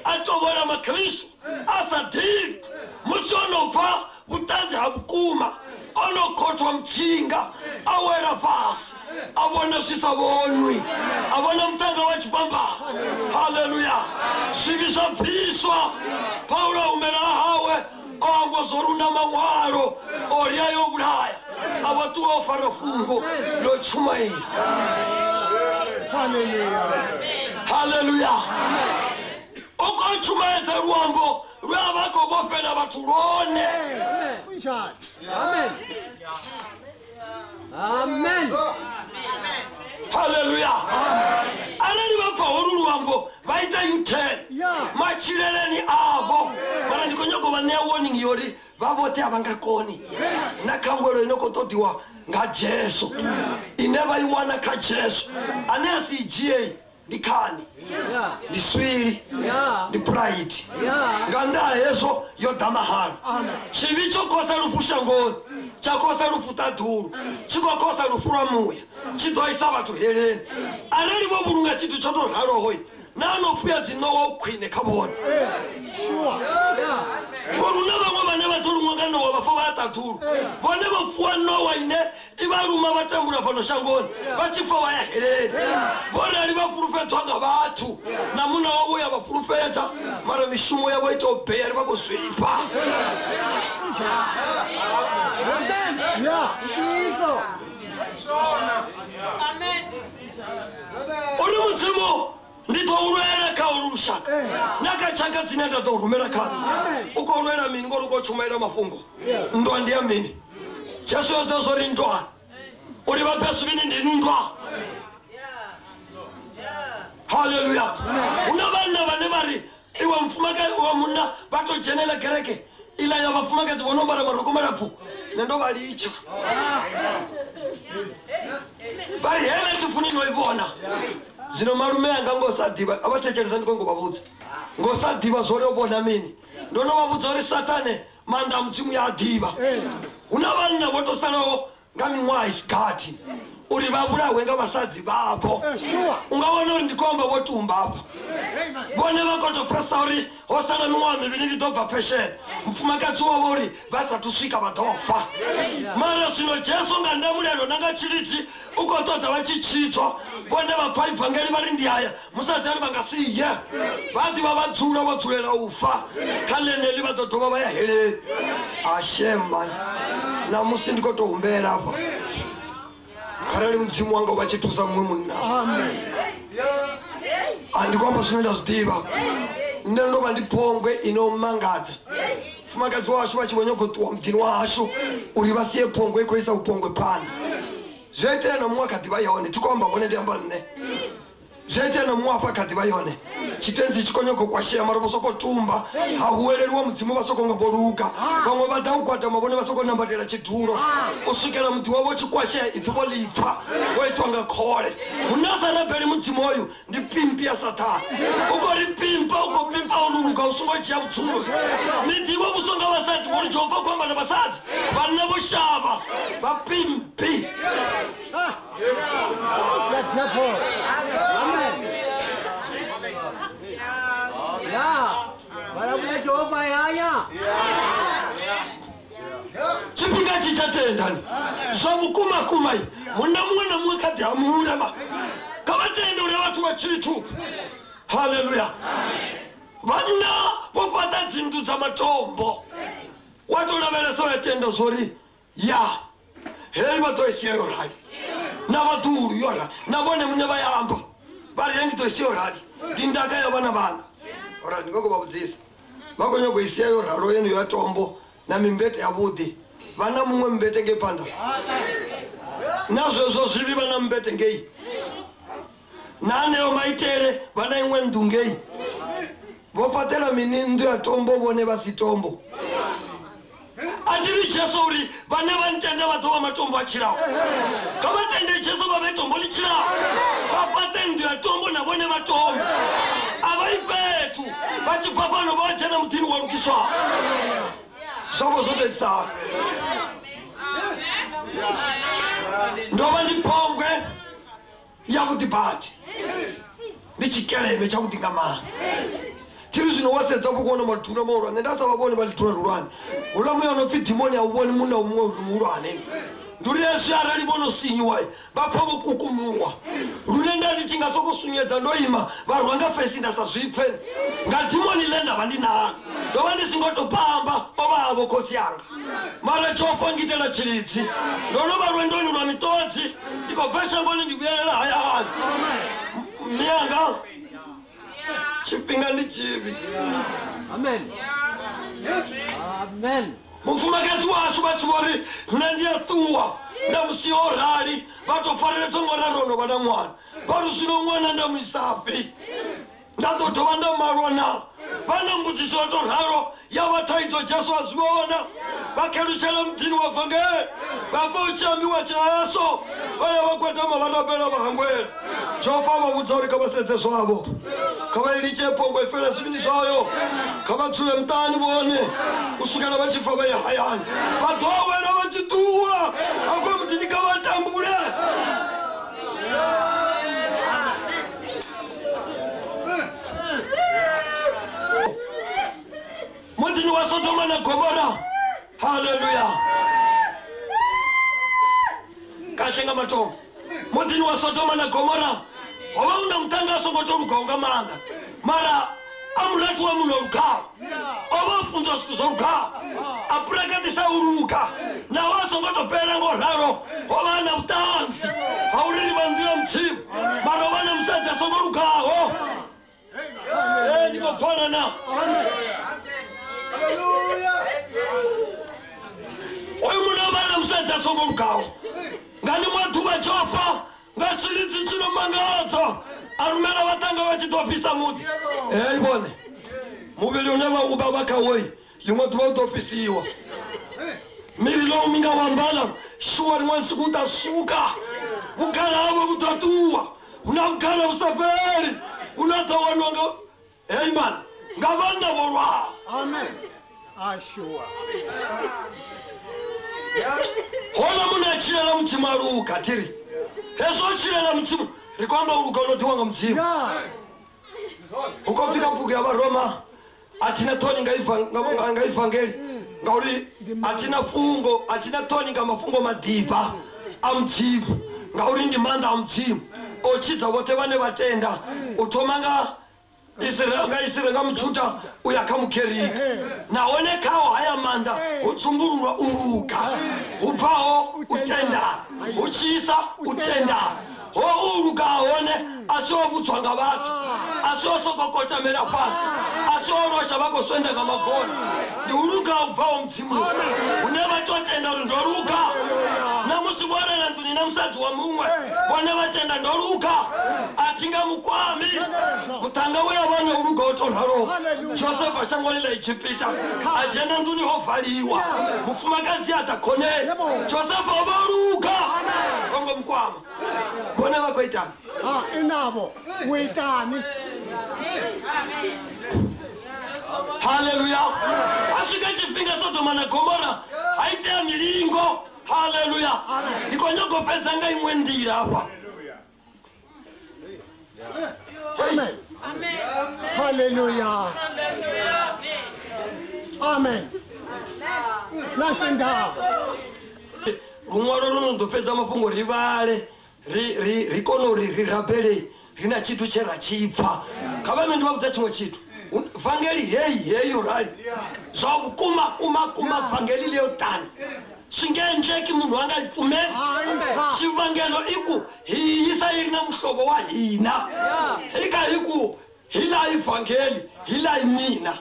Speaker 1: a tovhola makhristu a sa ḓivhi musi o no pfa vhuṱanzi ha vhukuma o no khothwa mutsinga a wela fhasi a vhona zwi sa vhonwi a vhona muṱanga wa tshifhambano. Hallelujah. Zwivhi zwa bviswa. Paulo a humela hawe o hangwa zwo ri u na maṅwalo o ri a yo vhulaya a vha ṱuwa o fara fhungo ḽo tshumaila.
Speaker 6: Hallelujah.
Speaker 1: Hallelujah. O khou tshumaedza luambo lwe a vha khou vhofhela vhathu lwone.
Speaker 2: Amen. Amen.
Speaker 1: Hallelujah. Arali vha pfa holu luambo vha ita U-turn matshileleni avho mara ndi khou nyaga u vha ṋea warning yori vha vhoṱhe a vha nga koni na khangwelo ino khou ṱoḓiwa nga Jesu ine vha i wana kha Jesu ane a si i dzhie ndi khani ndi swili ndi pride nga nnḓa ha hezwo yo ḓa mahala. Tshivhi tsho khosa lufu shangoni tsha khosa lufu ṱaḓulu tshi khou khosa lufu lwa muya tshi ḓo isa vhathu heleni arali vho vhulunga tshithu tsho tou raloho na no fuya dzi ṋowa u khwine kha vhone. Ngori hu na vhaṅwe vhane vha ḓo luṅwa nga ṋowa vha fa vha ya ṱaḓulu vhone vho fuwa ṋowa ine i vha luma vha tambula fhano shangoni vha tshi fa vha ya heleni. Vho rali vha fhulufhedzwa nga vhathu na munna wavho ya vha fhulufhedza mara mishumo yavho i tou bea ri vha khou zwifha. Uri Mudzimu ndi ḓo lwela kha olu lushaka na kha tshaka dzine nda ḓo rumela kha u khou lwela mini ngori u khou tshumaela mafhungo nndwa ndi ya mini. Jesu o ḓa zwo ri nndwa uri vha pfe zwivhini ndi nndwa. Hallelujah. Hu na vhanna vhane vha ri iwe mufumakadzi wa munna vha tou dzhenela kereke iḽa ya vhafumakadzi vho no ambara marukhu malapfu nṋe ndo vha litsha vha ri heiḽa tshifuni no i vhona. Zwino malume anga ngo sa ḓivha a vha thetshelesa ndi khou ngo vha vhudza ngo sa ḓivha zwori o vhona mini ndo no vha vhudza uri Satane maanḓa a Mudzimu ya a ḓivha. Hu na vhanna vho to salaho nga miṅwaha i si gathi Uri vha vhulawe nga vhasadzi vhavho. U nga wana uri ndi khou amba vho tumba hafha. Vhone vha khou tou pfesa uri ho sala miṅwaha mivhili ndi ḓo bva phesheni. Mufumakadzi wavho uri vha sathu swika vha ḓo fa. Mara zwino Jesu nga ndamulelo na nga tshilidzi u khou ṱoḓa vha tshi tshidzwa. Vhone vha pfa ivangeli vha ri ndi haya. Musadzi ari vha nga si ye. Vha ḓivha vha dzula vho dzulela u fa. Kha ḽeneḽi vha ḓo dovha vha ya heleni. Ashe man. Ṋamusi ndi khou tou humbela hafha. Arali mudzimu wanga vha tshi thusa muṅwe munna.
Speaker 6: Amen.
Speaker 1: A ndi khou amba zwine nda zwi ḓivha. Nṋe ndo vha ndi phombwe ino mangadza. Mufumakadzi washu vha tshi vho nyaga u ṱuwa muḓini washu uri vha sie phombwe i khou isa vhupongwe phanḓa. Zwo itea na muṅwe kha ḓivha yone, thi khou amba vhone ndi amba nṋe. Zwo itea na muṅwe hafha kha ḓivha yone. Tshitentsi tshi khou nyaga u kwashea mara vho sokou tumba. Ha huweleliwa mudzimu vha sokou nga vho luga. Vhaṅwe vha ḓa u gwadama vhone vha sokou nambatela tshidulo. U swikela muḓi wavho tshi kwashea ipfi vho ḽi pfa vho itwa nga khole. Munna a sa rabeli mudzimu hoyu ndi pimpi ya Sathane. U khou ri pimpa, u khou pimpa u luga u songo dzhia vhudzulo. Ni ḓivha vhu songo vhasadzi ngori Jehova khou amba na vhasadzi. Vhanna vho shavha vha pimpi.
Speaker 2: Ya diabo. Amen. Ya. Barabuya Jehova yaya.
Speaker 1: Tshifhinga tshi tsha tendani. Zwa vhukuma kuma munna muṅwe na muṅwe kha ḓi hamula ma. Kha vha tende uri vhathu vha tshithu. Haleluya. Vhanna vho fhaṱa dzinnḓu dza matombo. Wa tou lavhelesa wa tenda zwori ya heyi vha ḓo i sia yo rali. Na vhaḓuhulu yo rali. Na vhone muṋe vha ya amba. Vha ri ndi ḓo i sia yo rali. Ndi ndaka ya vhana vhanga. Ora ndi khou vha vhudzisa. Vha khou nyaga u i sia yo ralo yeneyo ya tombo na mimbete yavhuḓi. Vha na muṅwe mbete ngei phanḓa. Na zwezwo zwivhi vha na mbete ngei. Na aneo maitele vha na iṅwe nnḓu ngei. Vho fhaṱela mini nnḓu ya tombo vhone vha si tombo. A thi ri Jesu uri vhane vha ntenda vha ḓo vha matombo a tshilaho. Kha vha tende Jesu vha vhe tombo ḽi tshilaho. Vha fhaṱe nnḓu ya tombo na vhone vha tombo. A vha i fhethu vha tshi bva fhano vha dzhena muḓini wo lugiswaho. Zwavho zwo tou itisa. Ndo vha ndi phombwe ya vhuḓi badi. Ndi tshikeleme tsha vhuḓi nga maanḓa. Thiri zwino wa sedza vhu kona maduna mahulwane nda sa vha vhone vha ḽiduna luhulwane. Houḽa muya no pfi dimoni a u vhoni munna muṅwe muhulwane. Ndi uri hezwi arali vho no sinyuwa vha pfa vho kukumuwa. Lune nda ndi tshi nga sokou sunyedza ndo ima vha rwa nga fesi nda sa zwi pfe. Nga dimoni ḽe nda vha ndi nalo. Ndo vha ndi singo tou pamba o vha havho khotsi anga. Mara tsho ngitela tshilidzi. Ndo no vha lwendoni lwa miṱodzi ndi khou bva shangoni ndi vhuyelela hayani. Miyanga tshifhinga ndi tshivhi.
Speaker 2: Amen. Amen.
Speaker 1: Mufumakadzi washu vha tshi vho ri nṋe ndi a ṱuwa nda musi o rali vha tou fareledzwa ngo ralo no vha na ṅwana. Vha ri zwino ṅwana nda mu isafhi. Nda ḓo dovha nda malwa na. Vha na mbudziso ya tou ralo ya vha thaidzo Jesu a zwi vhona. Vha khelutshela muḓini wa vangeli. Vha pfa hu tshi ambiwa Jesu. Vha ya vha gwadama vha rabela vha hangwela. Jehova vha vhudza uri kha vha sedze zwavho. Kha vha litshe phongo i fela zwivhini zwayo. Kha vha dzule muṱani vhone u swikela vha tshi pfa vha ye hayani. Vha ḓo awela vha tshi ṱuwa afha muḓini kha vha tambule. Muḓini wa Sodoma na Gomora. Haleluya. Kahle nga matombo. Muḓini wa Sodoma na Gomora ho vha hu na muṱhannga a songo tou lugaho nga maanḓa. Mara a murathu wa muṅwe o lugaho. O vha o funzwa zwithu zwo lugaho. A purakatisa u luga. Naho a songo tou fhela ngo ralo ho vha na vhuṱanzi ha uri ndi vha nnḓu ya Mudzimu. Mara o vha na musadzi a songo lugaho. Ndi khou pfana na. Oyu munna o vha na musadzi a songo lugaho. Nga ḽiṅwe ḓuvha tsho fa nga tshilidzi tshi no mangadza a rumela vhaṱhannga vha tshi ḓo fhisa muḓi. Hei vhone muvhili une vha u vha vha khawo ḽiṅwe ḓuvha u ḓo fhisiwa. Miri lowu mi nga wambala shuwa rin'wana siku wu ta suka. Vugala havho vhu ḓo ṱuwa. Hu na vhugala vhu sa fheli. Hu na ḓo waniwa nga amen nga vhanna vho lwaho.
Speaker 6: Amen. Ashua.
Speaker 1: Hona munhu a tshilela Mudzimu a luga thiri. Hezwo tshilela Mudzimu ri khou amba u luga no ḓiwa nga Mudzimu. Hu khou pfi kha bugu ya Vharoma a thina ṱhoni nga nga ivangeli ngauri a thina fhungo, a thina ṱhoni nga mafhungo maḓifha a Mudzimu ngauri ndi maanḓa a Mudzimu o tshidza vhoṱhe vhane vha tenda u thoma nga Israel nga Israel nga Mujuda u ya kha Mugerika. Nahone khao haya maanḓa hu tsumbululwa u luga hu bvaho u tenda, hu tshisa u tenda. Ho u luga hone a si o vhudzwa nga vhathu, a si o sokou kotamela fhasi, a si o losha vha khou swenda nga magona. Ndi u luga u bvaho Mudzimuni hune vha to tenda uri ndo luga. Na musi vho lala nḓuni na musadzi wa muṅwe vhone vha tenda ndo luga, a thi nga mukwami. Muṱhannga we a vha na u luga o tou raloho, Josefa shangoni ḽa Egipita a dzhena nḓuni ho valiwa, mufumakadzi a ḓa khoneni, Josefa o vha o luga, ho ngo mukwama. Vhone vha khou itani?
Speaker 6: Inabo u itani?
Speaker 1: Haleluya. Ha swika tshifhinga Sodoma na Gomora ha itea milingo. Haleluya. Ndi khou nyaga u fhedza nga iṅwe nḓila hafha.
Speaker 6: Amen. Haleluya. Amen. Nasenda.
Speaker 1: Luṅwalo lu no ḓo fhedza mafhungo ri vhale, ri kone uri ri rabele ri na tshithu tshe ra tshi pfa. Kha vha nṋe ndi vha vhudza tshiṅwe tshithu. Vangeli heyi heyi yo rali zwa vhukuma kuma kuma vangeli leyo tani swi nge endleki munhu a nga yi pfumeli. Xivangelo i ku hi yisa yi ri na muhlovo wa hina, hi ka hi ku hi laha ivhangeli, hi laha mina,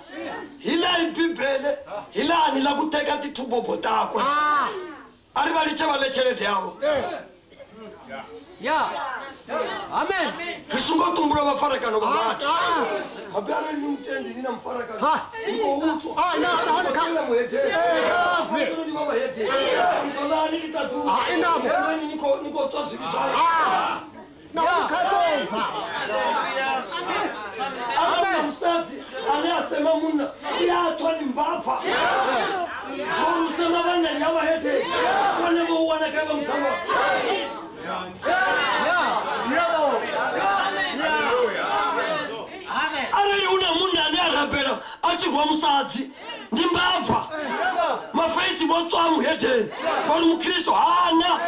Speaker 1: hi laha bibele, hi laha ni la ku teka tithubobo takwe. A ri va litshe va le tshelede yavho.
Speaker 2: Ya. Amen.
Speaker 1: Ri songo tumbula vhafarakano vha vhathu. Habe arali ni mutendi ni na mufarakano ni khou utswa. Ndi vha vhahedeni. Ni ḓo ḽa ni ḽiṱaḓulu. Ni khou tswa zwivhi zwawe. Arali na musadzi ane a sema munna u ya tswa ni mbava. Ngori u sema vhanna ndi ya vhahedeni. Vhone vho u wana kha vha musalwa. Arali hu na munna ane a rabela a tshi rwa musadzi ndi mbava. Mafeisi vho tswa muhedeni ngori mukristo hana.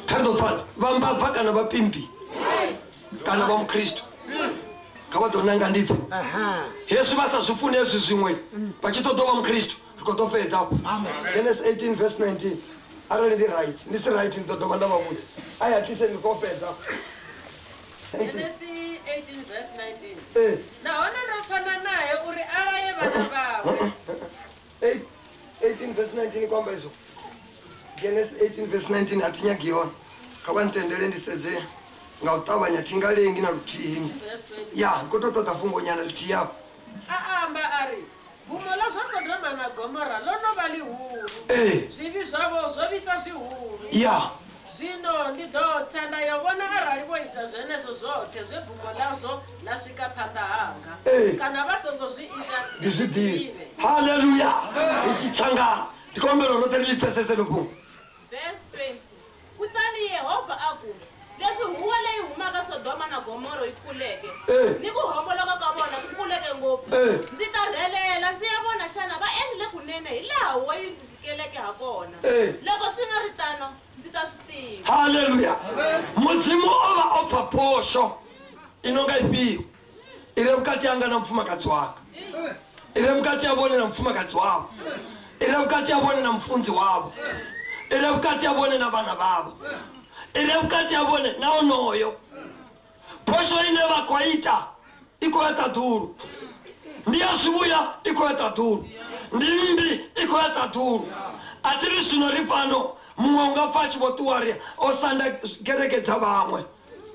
Speaker 1: Kha ri ḓo pfana vha mbava kana vha pimbi kana vha mukristo kha vha ḓo nanga ndi pfhe. Hezwi vha sa zwi funi hezwi zwiṅwe vha tshi ṱoḓa u vha mukristo ri khou ḓo fhedza afho. Genesis 18 verse 19. Arali ndi right, ndi si right ndi ḓo dovha nda vha vhudza. Ai a thise ndi khou fhedza.
Speaker 3: Genesis 18 verse 19. Nahone ndo pfana naye uri a laye vhana vhawe.
Speaker 1: 18 verse 19 kwamba izwo. Genesis 18 verse 19 a thi nyagi yone. Kha vha ntendele ndi sedze nga u ṱavhanya thi nga lengi na luthihi. Ya, ndi khou tou ṱoḓa fhungonyana ḽithihi afho.
Speaker 3: A amba a ri bvumo ḽa zwa Sodoma na Gomora ḽo no vha ḽihulu. Zwivhi zwavho zwo vhifha zwihulu.
Speaker 1: Ya.
Speaker 3: Zwino ndi ḓo tsa nda yo vhona arali vho ita zwenezwo zwoṱhe zwe bvumo ḽazwo ḽa swika phanḓa hanga. Kana vha songo zwi ita
Speaker 1: ndi zwi ḓivhe. Haleluya. Ri tshi tsanga ndi khou humbela roṱhe ri ḽi pfesese ḽo fhungo.
Speaker 4: Verse 20. Kutani Yehovha a ku leswi huwa leyi humaka Sodoma na Gomora yi kuleke ni ku homboloka ka vona ku kuleke ngopfu, ndzi ta rhelela ndzi ya vona xana va endlile kunene hi laha huwa yi ndzi fikeleke ha kona. Loko swi nga ri tano ndzi ta swi tiva.
Speaker 1: Haleluya. Mudzimu o vha o pfa phosho i no nga ifhio i re vhukati hanga na mufumakadzi wanga, i re vhukati ha vhone na mufumakadzi wavho, i re vhukati ha vhone na mufunzi wavho, i re vhukati ha vhone na vhana vhavho, i re vhukati ha vhone na onoyo. Phosho ine vha khou ita i khou ya ṱaḓulu, ndi ya zwivhuya i khou ya ṱaḓulu, ndi mmbi i khou ya ṱaḓulu. A thi ri zwino ri fhano muṅwe u nga pfa a tshi vho ṱuwa ri o sanda gereke dza vhaṅwe.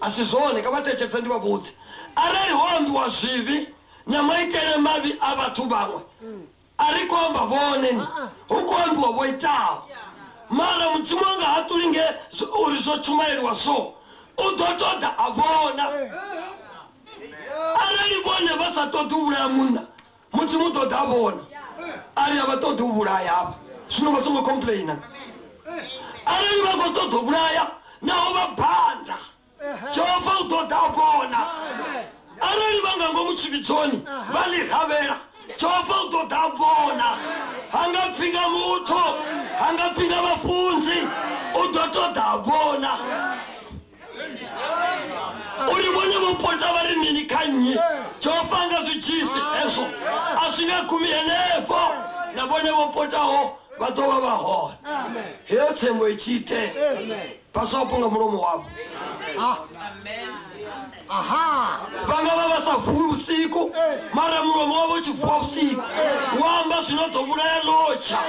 Speaker 1: A si zwone, kha vha thetshelese ndi vha vhudze. Arali ho ambiwa zwivhi na maitele mavhi a vhathu vhaṅwe, a ri khou amba vhone, hu khou ambiwa vho itaho. Mara Mudzimu anga haṱuli nge uri zwo tshumaeliwa so, u ḓo ṱoḓa a vhona. Arali vhone vha sa ṱoḓi u vhulaya munna, Mudzimu u ḓo ḓa vhona ari a vha ṱoḓi u vhulaya hafha zwino vha songo complaina arali vha khou ṱoḓa u vhulaya naho vha banda Jehova u ḓo ḓa vhona arali vha nga ngomu tshivhidzoni vha ḽi ravhela Jehova u ḓo ḓa vhona ha nga pfi nga muthu ha nga pfi nga vhafunzi u ḓo ṱoḓa vhona uri vhone vho pota vha ri mini kha nnyi Jehova nga zwi dzhisi hezwo a zwi nga gumi henefho na vhone vho potaho vha ḓo vha vha hone heyo tsengo i tshi itea pasopo nga mulomo wavho vha nga vha vha sa vuwi vhusiku mara mulomo wavho u tshi vuwa vhusiku wa amba zwino ḓo vhulaya ḽotsha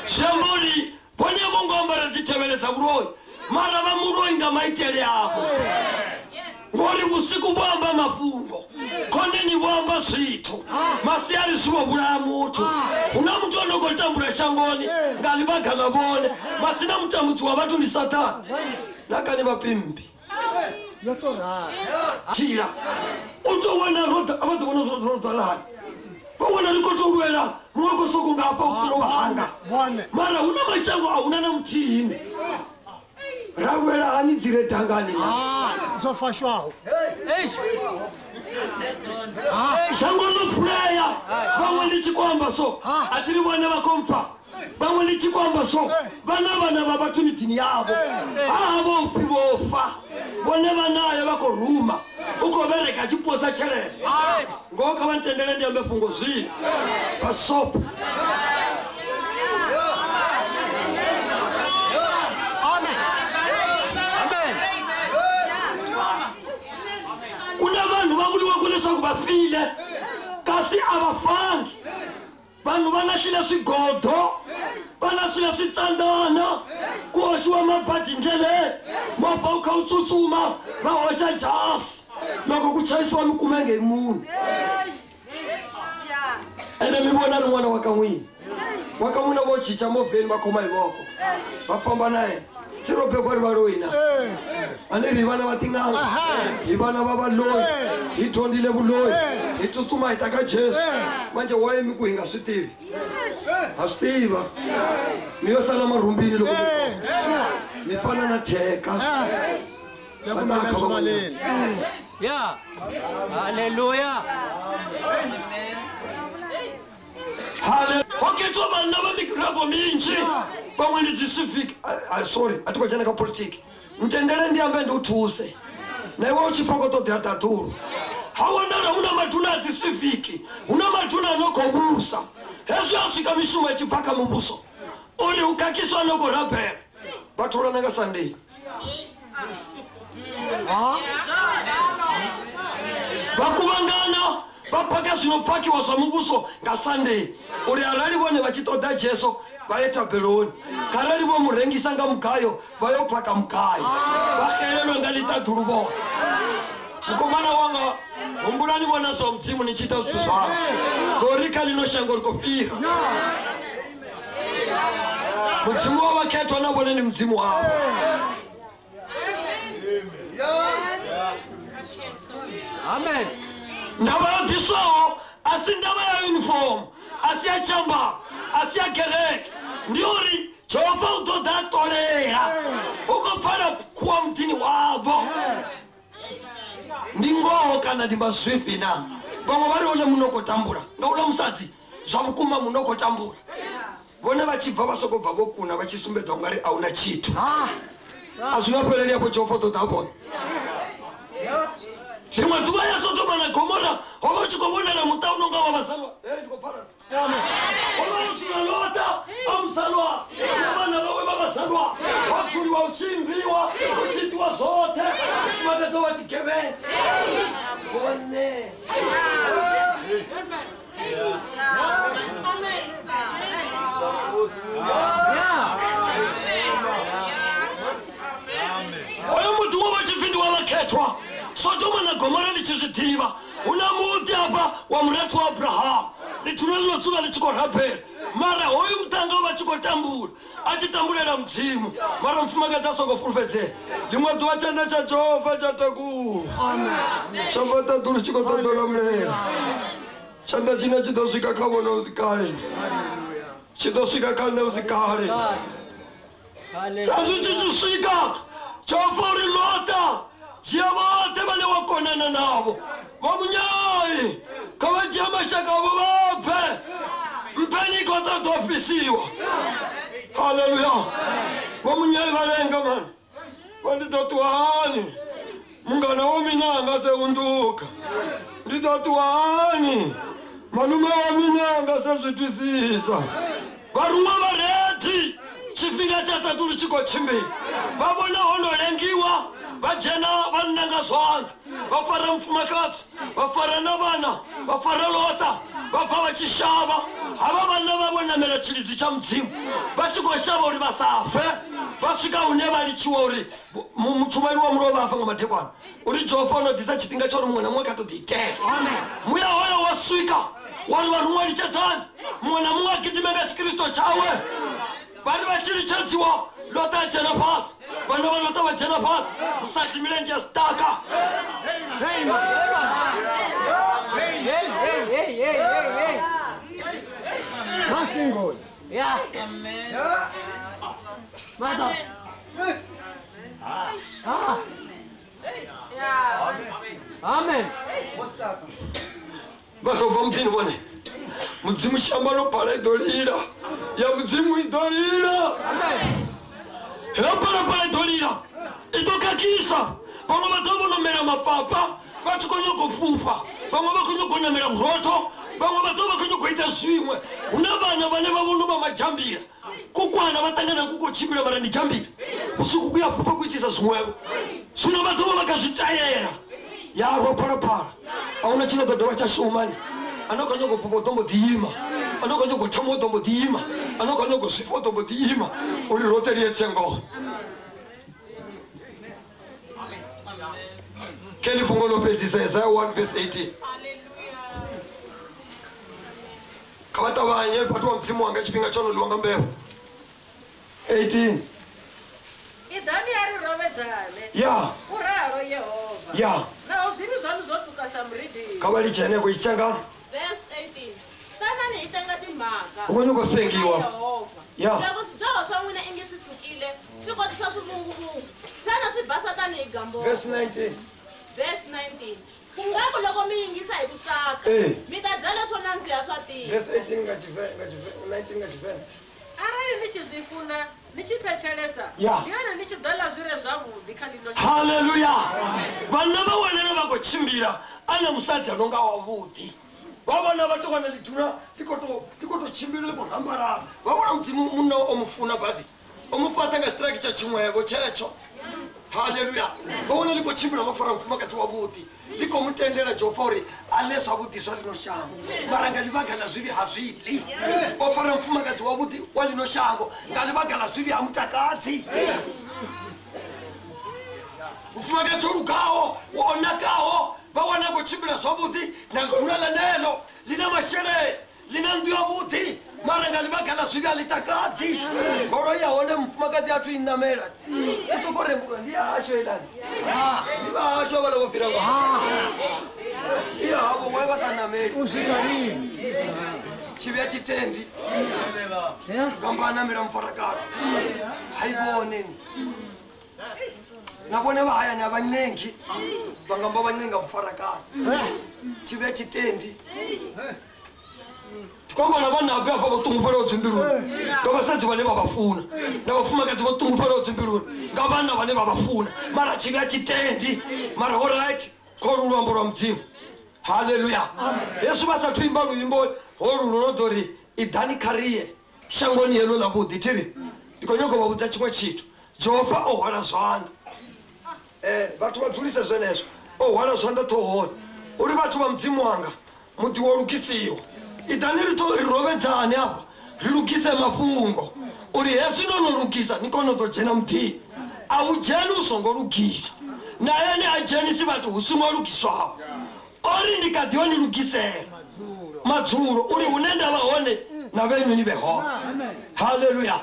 Speaker 1: zwi amba uri vhone vho ngo ambara dzitevhele dza vhuloi mara vha muloi nga maitele avho ngori vhusiku vho amba mafhungo khoneni vho amba zwithu masiari zwi vho vhulaya muthu hu na muthu ano khou tambula shangoni nga ḽivhaga ḽa vhone masina mutambudzi wa vhathu ndi Sathane na kani vha pimbi tshila u tou wana roda a vha ḓo vhona zwo ḓala hani vha wana ri khou tou lwela muṅwe khou sokou nga hafha u fhira wa hanga mara hu na mashango a huna na muthihi ra lwela hani dzi re dangani
Speaker 6: dzo fashwaho
Speaker 1: shango ḽo vulea vhaṅwe ndi tshi khou amba so a thi ri vhone vha khou mpfa vhaṅwe ndi tshi khou amba so vhana vhana vha vhathu miḓini yavho hahavho upfhi vho fa vhone vhanayo vha khou ruma u khou vhereka tshi posa tshelede ngoho kha vha ntendele ndi ambe fhungo zwino pasopo kuna vanhu va vuriwaka leswaku va file kasi a va fangi vanhu va lahlile swigodo va lahlile switsandana ku hoxiwa mabaji ndleleni movha wu kha wu tsutsuma va hoxa jasi loko ku chayisiwa mi kumenge hi munhu ene mi vona rin'wana wa ka n'wina wa ka n'wina vo cinca movheni va khoma hi voko va famba na yena tirobeko ri va loyi na a ni ri hi vana va tin'anga hi vana va valoyi hi dyondzile vuloyi hi tsutsuma hi ta ka Jesu manje waye mi ku hi nga swi tivi ha swi tiva mi yo sala marhumbini loko mi fana na theka
Speaker 2: ya haleluya
Speaker 1: ho khethiwa vhanna vha mirafho minzhi vhaṅwe ndi dzi civic sorry a thi khou dzhena kha politiki ntendele ndi ambe ndi u thuse na iwe u tshi pfa khou ṱoḓea ṱaḓulu ha wanala hu na mathuna a dzi civic hu na mathuna a no khou vhusa hezwi a swika mishumo i tshi bva kha muvhuso uri hu khakhiswa no khou rabela vha tholana nga Sunday vha kuvhangana vha paka zwino pakiwa zwa muvhuso nga Sunday uri arali vhone vha tshi ṱoḓa Jesu vha ye thabeloni kharali vho mu rengisa nga mugayo vha yo phaka mugayo vha xelelwe nga ḽiṱaḓulu vhone mukomana wanga humbulani vhona zwa mudzimu ni tshi ita zwithu zwavho ngori kha ḽino shango ri khou fhira mudzimu wa vhakhethwa na vhone ndi mudzimu wavho
Speaker 2: amen
Speaker 1: ndavha yo ḓiswaho a si ndavha ya uniform a si ya tshiambaro a si ya kereke ndi uri Jehova u ḓo ḓa a ṱolela u khou pfala khuwa muḓini wavho ndi ngoho kana ndi mazwifhi na vhaṅwe vha ri hone muno khou tambula nga uḽa musadzi zwa vhukuma muno khou tambula vhone vha tshi bva vha sokou bva vho kuna vha tshi sumbedza ungari a huna tshithu a zwi nga fheleli afho Jehova u ḓo ḓa vhona ḽiṅwe ḓuvha ya Sodoma na Gomora ho vha hu tshi khou vhonala muṱa u no nga wa vhasalwa ndi khou pfala ho vha hu tshina Lota a musalwa na vhana vhawe vha vhasalwa wa pfuliwa hu tshi imbiwa hu tshi itiwa zwoṱhe mufumakadzi wa tshigevhenga vhone hoyo muthu wo vha tshi pfi ndi wa vhakhethwa Sodoma na Gomora ḽi tshi zwi ḓivha hu na muḓi afha wa murathu wa Abrahamu ḽithuna ḽino dzula ḽi tshi khou rabela mara hoyu muṱanga o vha tshi khou tambula A tshi tambulela Mudzimu mara mufumakadzi a songo fulufhedzea. Ḽiṅwe ḓuvha tshanḓa tsha Jehova tsha takuwa. Amen. Tsha bva ṱaḓulu tshi khou ṱoḓa u lamulela. Tshanḓa tshine tshi ḓo swika kha vhone hu si kale. Tshi ḓo swika kha nṋe hu si kale. Hezwi tshi tshi swika Jehova uri Lota dzhia vhoṱhe vhane wa konana navho vha munyai kha vha dzhia mashaka avho vha bve mpheni i khou ṱoḓa u fhisiwa. Haleluya. Vha munyai vha lenga mani vha ndi ḓo ṱuwa hani mungana wa mina a nga se hunduka ndi ḓo ṱuwa hani malume wa mina a nga se zwi twisisa. Vharuṅwa vha rethi tshifhinga tsha ṱaḓulu tshi khou tshimbila vha vhona ho no lengiwa vha dzhena vhanna nga zwanḓa vha fara mufumakadzi vha fara na vhana vha fara Lota vha bva vha tshi shavha. Havha vhanna vha vho namela tshilidzi tsha Mudzimu vha tshi khou shavha uri vha sa fe. Vha swika hune vha litshiwa uri mutshumaeli wa mulovha hafha nga madekwana uri Jehova o no ḓisa tshifhinga tsha uri muṅwe na muṅwe kha to ḓi itela. Muya hoyo wa swika wa ri vharuṅwa litshedzani muṅwe na muṅwe a gidime nga tshikristo tshawe. Vha ri vha tshi litshedziwa Lota a dzhena fhasi vhana vha Lota vha dzhena fhasi musadzi milenzhe ya staka.
Speaker 2: Amen.
Speaker 1: Vha ḓo bva muḓini vhone Mudzimu shamba phala i ḓo lila ya Mudzimu i ḓo lila. Heyo phalaphala i ḓo lila i ḓo khakhisa. Vhaṅwe vha ḓo vho namela mapapa vha tshi khou nyaga u fhufha, vhaṅwe vha khou nyaga u namela vhurotho, vhaṅwe vha ḓo vha khou nyaga u ita zwiṅwe. Hu na vhana vhane vha vho no vha madzhambila kukwana vha ṱangana ku khou tshimbila mara ndi dzhambila vhusiku ku ya fhufha ku itisa zwiṅwevho. Zwino vha ḓo vha vha kha zwi tayela ya rwa phalaphala a huna tshine ḓo dovha tsha shumani. A no khou nyaga u fhufha u ḓo mbo ḓi ima, a no khou nyaga u thoma u ḓo mbo ḓi ima, a no khou nyaga u zwifha u ḓo mbo ḓi ima uri roṱhe ri ye tsengoni. Keli fhungo ḽo fhedzisa Isaiah 1 verse 18. Kha vha ṱavhanye vhathu vha Mudzimu wanga tshifhinga tsho no ḽiwa nga mbeu. 18.
Speaker 3: Iḓani a ri rovhedzane.
Speaker 1: Ya.
Speaker 3: U ralo Yehova.
Speaker 1: Ya.
Speaker 3: Naho zwivhi zwaṋu zwo tswuka sa muridili.
Speaker 1: Kha vha litshe henefho i tshi tshangana.
Speaker 4: Verse 18. Tanani hi tenga timhaka.
Speaker 1: U khou nyaga u sengiwa. Ya.
Speaker 4: Loko swidyoho swa n'wina ingi swi tshukile swi kotisa swivunguvungu xana swi basa tanihi gamboko.
Speaker 1: Verse 19.
Speaker 4: Verse 19. Ku nga ku loko mi yingisa hi ku tsaka mi ta dya leswo nandziha swa tiko.
Speaker 1: Verse 18 nga Tshivenḓa, 19 nga Tshivenḓa.
Speaker 3: Arali ni tshi zwi funa ni tshi thetshelesa ndi hone ni tshi ḓo ḽa zwi re zwavhuḓi kha ḽino shango.
Speaker 1: Haleluya. Vhanna vha wanala vha khou tshimbila a na musadzi a no nga wavhuḓi. Vha vhona vhathu vhana ḽiduna ḽi khou tou tshimbila ḽi khou rambalala. Vha vhona Mudzimu munna o mu funa badi o mu fhaṱa nga strike tsha tshiṅwevho tshetsho. Haleluya. Vha vhona ḽi khou tshimbila ḽo fara mufumakadzi wavhuḓi ḽi khou mu tendela Jehova uri a ḽe zwavhuḓi zwa ḽino shango mara nga ḽivhaga ḽa zwivhi ha zwi ḽi. O fara mufumakadzi wavhuḓi wa ḽino shango nga ḽivhaga ḽa zwivhi ha mutakadzi. Mufumakadzi o lugaho o nakaho vha wana a khou tshimbila zwavhuḓi na ḽiduna ḽeneḽo ḽi na masheleni ḽi na nnḓu yavhuḓi mara nga ḽivhaga ḽa zwivhi a ḽi takadzi. Goloi ya hone mufumakadzi a thu i ṋamela u soko rembulwa ndi ya hashu heiḽani ndi vha hashu havhaḽa vho fhira nga i ya havho wae vha sa ṋameli
Speaker 6: U swika lini?
Speaker 1: Tshivhi a tshi tendi gamba a namela mufarakano hai vhoneni na vhone vha hayani a vha nyengi vha ngamba vha nyenga mufarakano tshivhi a tshi tendi. Ndi khou amba na vhanna habe hafha vho ṱungufhalaho dzimbiluni nga vhasadzi vhane vha vha funa na vhafumakadzi vho ṱungufhalaho dzimbiluni nga vhanna vhane vha vha funa mara tshivhi a tshi tendi. Mara all right kholu luambo lwa Mudzimu. Haleluya. Hezwi vha sathu imba luimbo holu lu no ḓo ri iḓani kha riye shangoni heḽo ḽavhuḓi thiri ndi khou nyaga u vha vhudza tshiṅwe tshithu. Jehova o hwala zwanḓa. Vhathu vha dzulise zwenezwo o hwala zwanḓa ṱhohoni uri vhathu vha Mudzimu wanga muḓi wo lugisiwa. Iḓani ri to ri rovhedzane hafha ri lugise mafhungo uri hezwi no no lugisa ni kone u ḓo dzhena muḓini. A hu dzheni u songo lugisa na ene a dzhenisi vhathu hu songo lugiswaho. O ri ndi kha ḓi yo ni lugisela madzulo uri hune nda vha hone Na vhenyu ni vhe hone. Haleluya.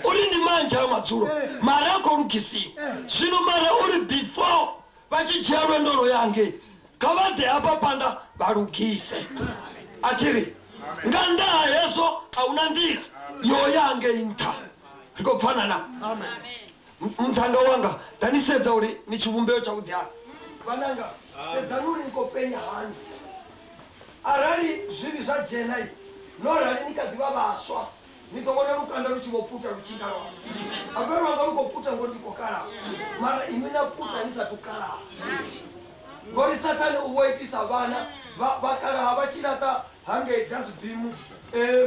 Speaker 1: Uri ndi manzhi ayo madzulo mara a khou lugisiwa. Zwino mara uri before vha tshi dzhia lwendo lwo ya ngei kha vha ḓe hafha phanḓa vha lugise. A thi ri nga nnḓa ha hezwo a huna nḓila yo ya ngei nṱha. Ri khou pfana na? Muthanga wanga nda ni sedza uri ni tshivhumbeo tshavhuḓi hani. Vhananga sedzani uri ni khou penya hani. Arali zwivhi zwa dzhena no rali ni kha ḓi vha vhaswa ni ḓo vhona lukanda lu tshi vho puta lu tshi nga lwanga. Hafha lwanga lu khou puta ngori ndi khou kalaha, mara inwi na puta ni sathu kalaha. Ngori Sathane u vho itisa vhana vha kalaha vha tshi laṱa hangei dustbin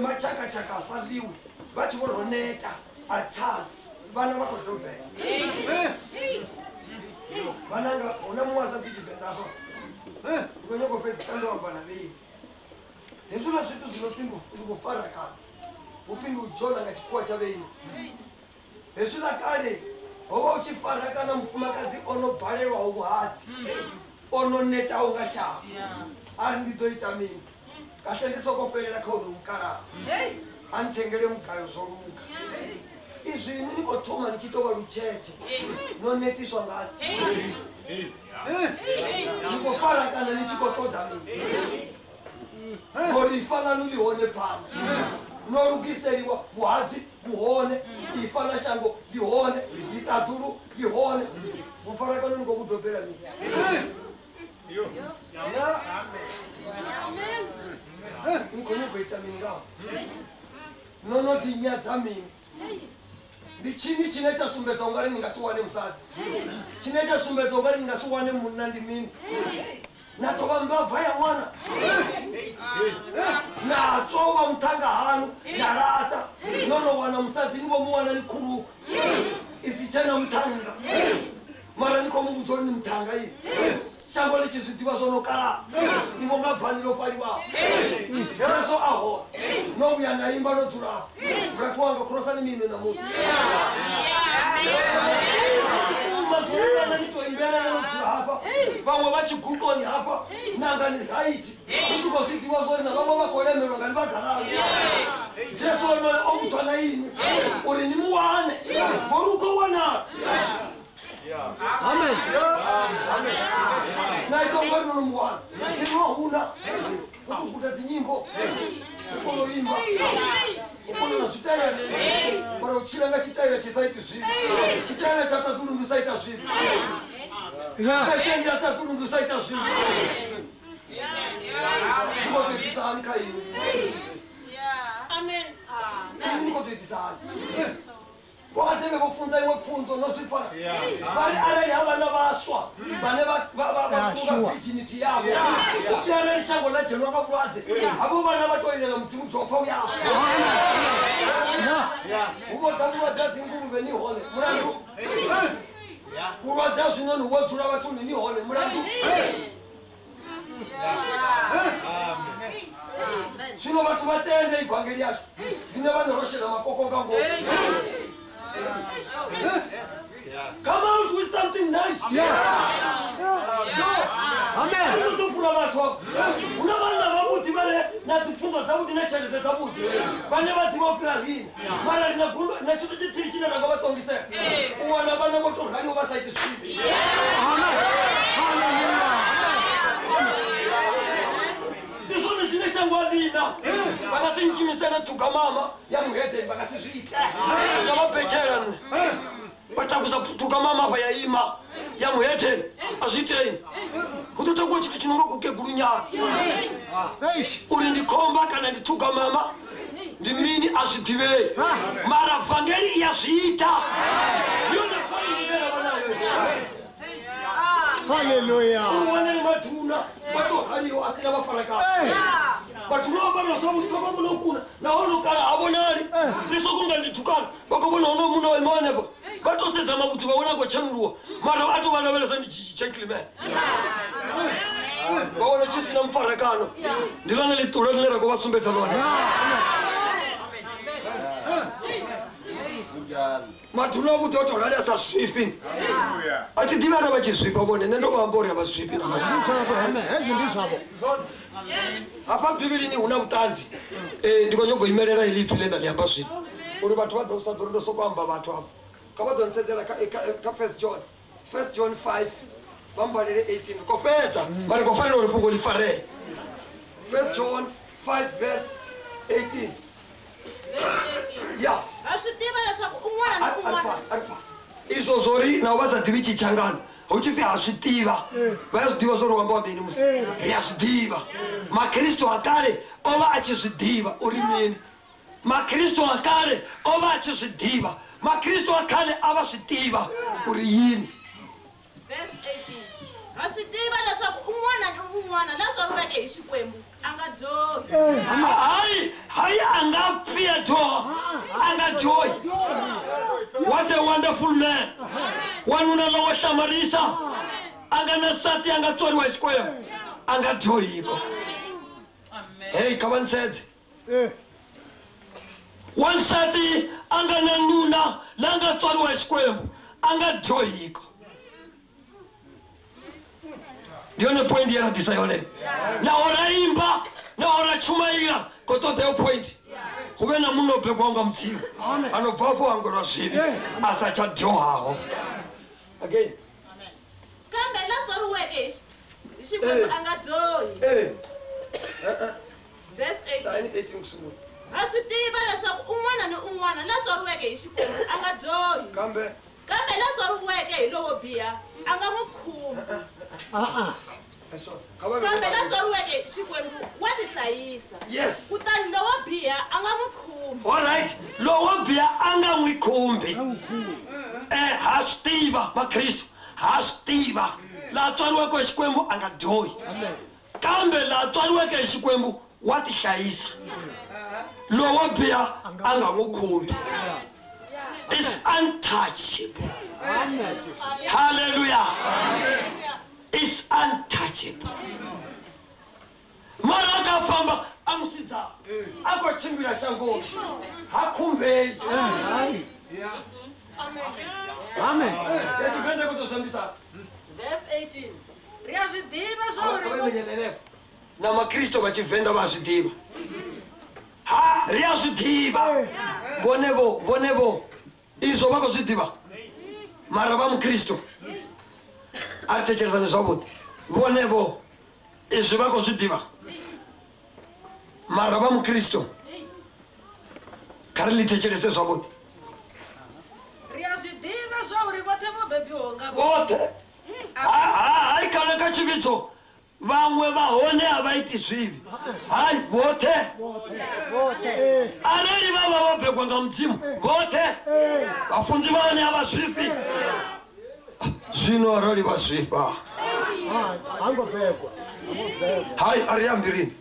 Speaker 1: matshakatshaka a sa ḽiwi vha tshi vho roneta a ri tshani vhana vha khou dobela. Vhananga huna muṅwe a sa pfi Tshivenḓa hafha. Ndi khou nyanga u fhedzisa ndo amba na vheiwe. Hezwiḽa zwithu zwi no pfi ndi vhufarakano, hu pfi ndi u dzhona nga tshikhuwa tsha vheiwe. Hezwiḽa kale ho vha hu tshi farakana mufumakadzi o no balelwaho vhuhadzi, o no netaho nga shango. A ri ndi ḓo ita mini? Kahle ndi soko fhelela kha honoyu mukalaha a nthengele mugayo zwo luga. Izwi inwi ni khou thoma ni tshi tou vha lutshetshe no netiswa ngani? Ni khou farakana ni tshi khou ṱoḓa mini? Ngori ifa ḽanu ḽi hone phanḓa. No lugiseliwa vhuhadzi vhu hone, ifa ḽa shango ḽi hone, ḽiṱaḓulu ḽi hone. Vhufarakano ni khou vhu dobela mini? Ni khou nyanga u ita mini ngaho? No no ḓi nyadza mini? Ndi tshini tshine tsha sumbedza ungari ni nga si wane musadzi? Tshine tsha sumbedza ungari ni nga si wane munna ndi mini? Na tovha mbabva ya ṅwana, na tswa uvha muthanga hanu, na laṱa. No no wana musadzi ni vho mu wana ni khulukwe i si tshena muthanga, mara ni khou mu vhudza uri ni muthanga ini. Shango ḽi tshi zwi ḓivha zwo no kalaha ni vho nga bvani ḽo fhaliwaho. Jesu a hone no vhuya na imba no dzula hafha. Murathu wanga khurosani minwe ṋamusi. Mazwolana ni to imbelana no dzula hafha, vhaṅwe vha tshi gukoni hafha nanga ni right ni tshi khou zwi ḓivha zwori na vhaṅwe vha khou lemelwa nga ḽivhaga ḽaṋu. Jesu onoyo o vhudzwa na inwi uri ni mu wane ngori u khou wanala.
Speaker 2: Amen.
Speaker 1: Na ita ungari no no mu wana inwi a huna u tou guda dzi nyimbo, u kona u imba, u kona na zwitaela, mara u tshila nga tshitaela tshi sa iti zwivhi. Tshitaela tsha ṱaḓulu ndi u sa ita zwivhi, fesheni ya ṱaḓulu ndi u sa ita zwivhi. Zwi khou tou itisa hani kha inwi? Inwi ni khou tou itisa hani? Vho vho funza iṅwe pfunzo no zwi pfana. Vha ri arali ha vhana vhaswa vhane vha funga virginity yavho, upfi arali shango ḽa dzhenwa nga vhulwadze, havho vhana vha tou lilela Mudzimu dzopfa u ya. Hu vho ḓa vhulwadze ha dzinguluvhe ni hone mulandu. Vhulwadze ha zwinoni hu vho dzula vhathuni ni hone mulandu. Zwino vhathu vha tende ivangeli yashu ine vha no roshela makoko nga ngomu. Come out with something nice.
Speaker 2: Amen.
Speaker 1: Ri ḓo fhura vhathu avho. Hu na vhanna vhavhuḓi vhane na dzi pfunzo dzavhuḓi na tshelede dzavhuḓi vhane vha ḓivha u fhira riṋe, mara ri na tshithu tshithihi tshine ra nga vha ṱongisela, u wana vhana vho tou raliho vha sa iti zwivhi. Ndi zwone zwine shango a lina. Vha nga si ntshimisele thuga mama ya muhedeni, vha nga si zwi ite. Nga vha betshela nṋe vha takusa thuga mama afha ya ima ya muhedeni, a zwi itei. Hu ḓo takuwa tshithu tshi no nga kukegulu nyana uri ndi khomba kana ndi thuga mama ndi mini a zwi ḓivhei, mara vangeli i ya zwi ita. Yone vangeli ine ra vha nayo.
Speaker 6: Haleluya.
Speaker 1: U wane maduna vha tou raliho a sina vhafarakani. Vhathu vha ambara zwavhuḓi vha khou vhona u kuna nahone u kala ha vhonali. Ri soko nga ndi thukana vha khou vhona hono munna o ima hanefha, vha tou sedza mavhudzi vha vhona a khou tshenuluwa, mara a tou vha lavhelesa ndi gentleman. Vha wana tshi sina mufarakano. Ndi ḽone ḽiṱulo ḽine ra khou vha sumbedza ḽone. Maduna avhuḓi o tou rali a sa zwifhi. A thi ḓivhi arali vha tshi zwifha vhone, nṋe ndo vha amba uri a vha zwifhi na
Speaker 6: Hezwi ndi zwavho.
Speaker 1: Hafha Bivhilini hu na vhuṱanzi Ndi khou nyago imelela heḽi ipfi ḽe nda ḽi amba zwino uri vhathu vha ḓo sa ḓo ri ndo sokou amba vhathu avho. Kha vha ḓo ntsedzela kha 1 John 1 John 5 vha mbalele 18. Ri khou fhedza mara ri khou fanela uri fhungo ḽi faree. 1 John 5 verse 18. Ya.
Speaker 4: Ha swi tiva leswaku un'wana na un'wana
Speaker 1: izwo zwori na u vha sa ḓivhi tshitshangano hu tshi pfi ha zwi ḓivha vha ya zwi ḓivha zwo ri amba mini musi ri a zwi ḓivha. Makhristo a kale o vha a tshi zwi ḓivha uri mini. Makhristo a kale o vha a tshi zwi ḓivha. Makhristo a kale a vha zwi ḓivha uri yini.
Speaker 4: Verse 18. Ha swi tiva leswaku un'wana ni un'wana la tswariweke hi Xikwembu a nga dyohi.
Speaker 1: Hayi, hayi a nga pfi a dyoha, a nga dyohi. What a wonderful man. Wanuna lowo hlamarisa a nga na nsati a nga tswariwa hi Xikwembu a nga dyohiko. Hey, kha va ntshedze. Wansati a nga na nuna la nga tswariwa hi Xikwembu a nga dyohiko. Ndi yone point ye ra ḓisa yone. Naho ra imba, naho ra tshumaila, khou ṱoḓa yo point. Hu vhe na munna o bebwaho nga Mudzimu a no bva afho hangwelwa zwivhi a sa tsha dyohaho. Again.
Speaker 4: Kambe la tswariweke hi Xikwembu a nga dyohi. Verse 18. Ha swi tiva leswaku un'wana ni un'wana la tswariweke hi Xikwembu a nga dyohi.
Speaker 1: Kambe
Speaker 4: la tswariweke hi lowo biha a nga n'wi khumbi. Kambe la tswariweke hi Xikwembu wa tihlayisa.
Speaker 1: Yes.
Speaker 4: Kutani lowo biha a nga n'wi khumbi.
Speaker 1: All right. Lowo biha a nga n'wi khumbi. Ha swi tiva Makhristo, ha swi tiva. La tswariweke hi Xikwembu a nga dyohi. Kambe la tswariweke hi Xikwembu wa tihlayisa. Lowo biha a nga n'wi khumbi. Is untouchable. Hallelujah. Is untouchable. Mara ka famba amusidza akho tshimbila shangoni ha khumbei.
Speaker 2: Amen.
Speaker 1: Ya tshivenda ku to zambisa.
Speaker 3: Verse 18. Ri a zwi ḓivha zwa uri
Speaker 1: na Makhristo vha Tshivenda vha zwi ḓivha. Ha ri a zwi ḓivha. Vhone vho izwo vha khou zwi ḓivha. Mara vha Mukhristo a ri thetshelesani zwavhuḓi. Vhone vho izwi vha khou zwi ḓivha. Mara vha Mukhristo kha ri ḽi thetshelese zwavhuḓi.
Speaker 3: Ri a zwi ḓivha zwa uri vhoṱhe vho bebiwaho nga
Speaker 1: vhoṱhe. Hai kana kha tshivhidzo vhaṅwe vha hone a vha iti zwivhi. Hai vhoṱhe. Arali vha vha vho bebwa nga Mudzimu vhoṱhe. Vhafunzi vha hone a vha zwifhi. Zwino arali vha zwifha hai a ri ambirini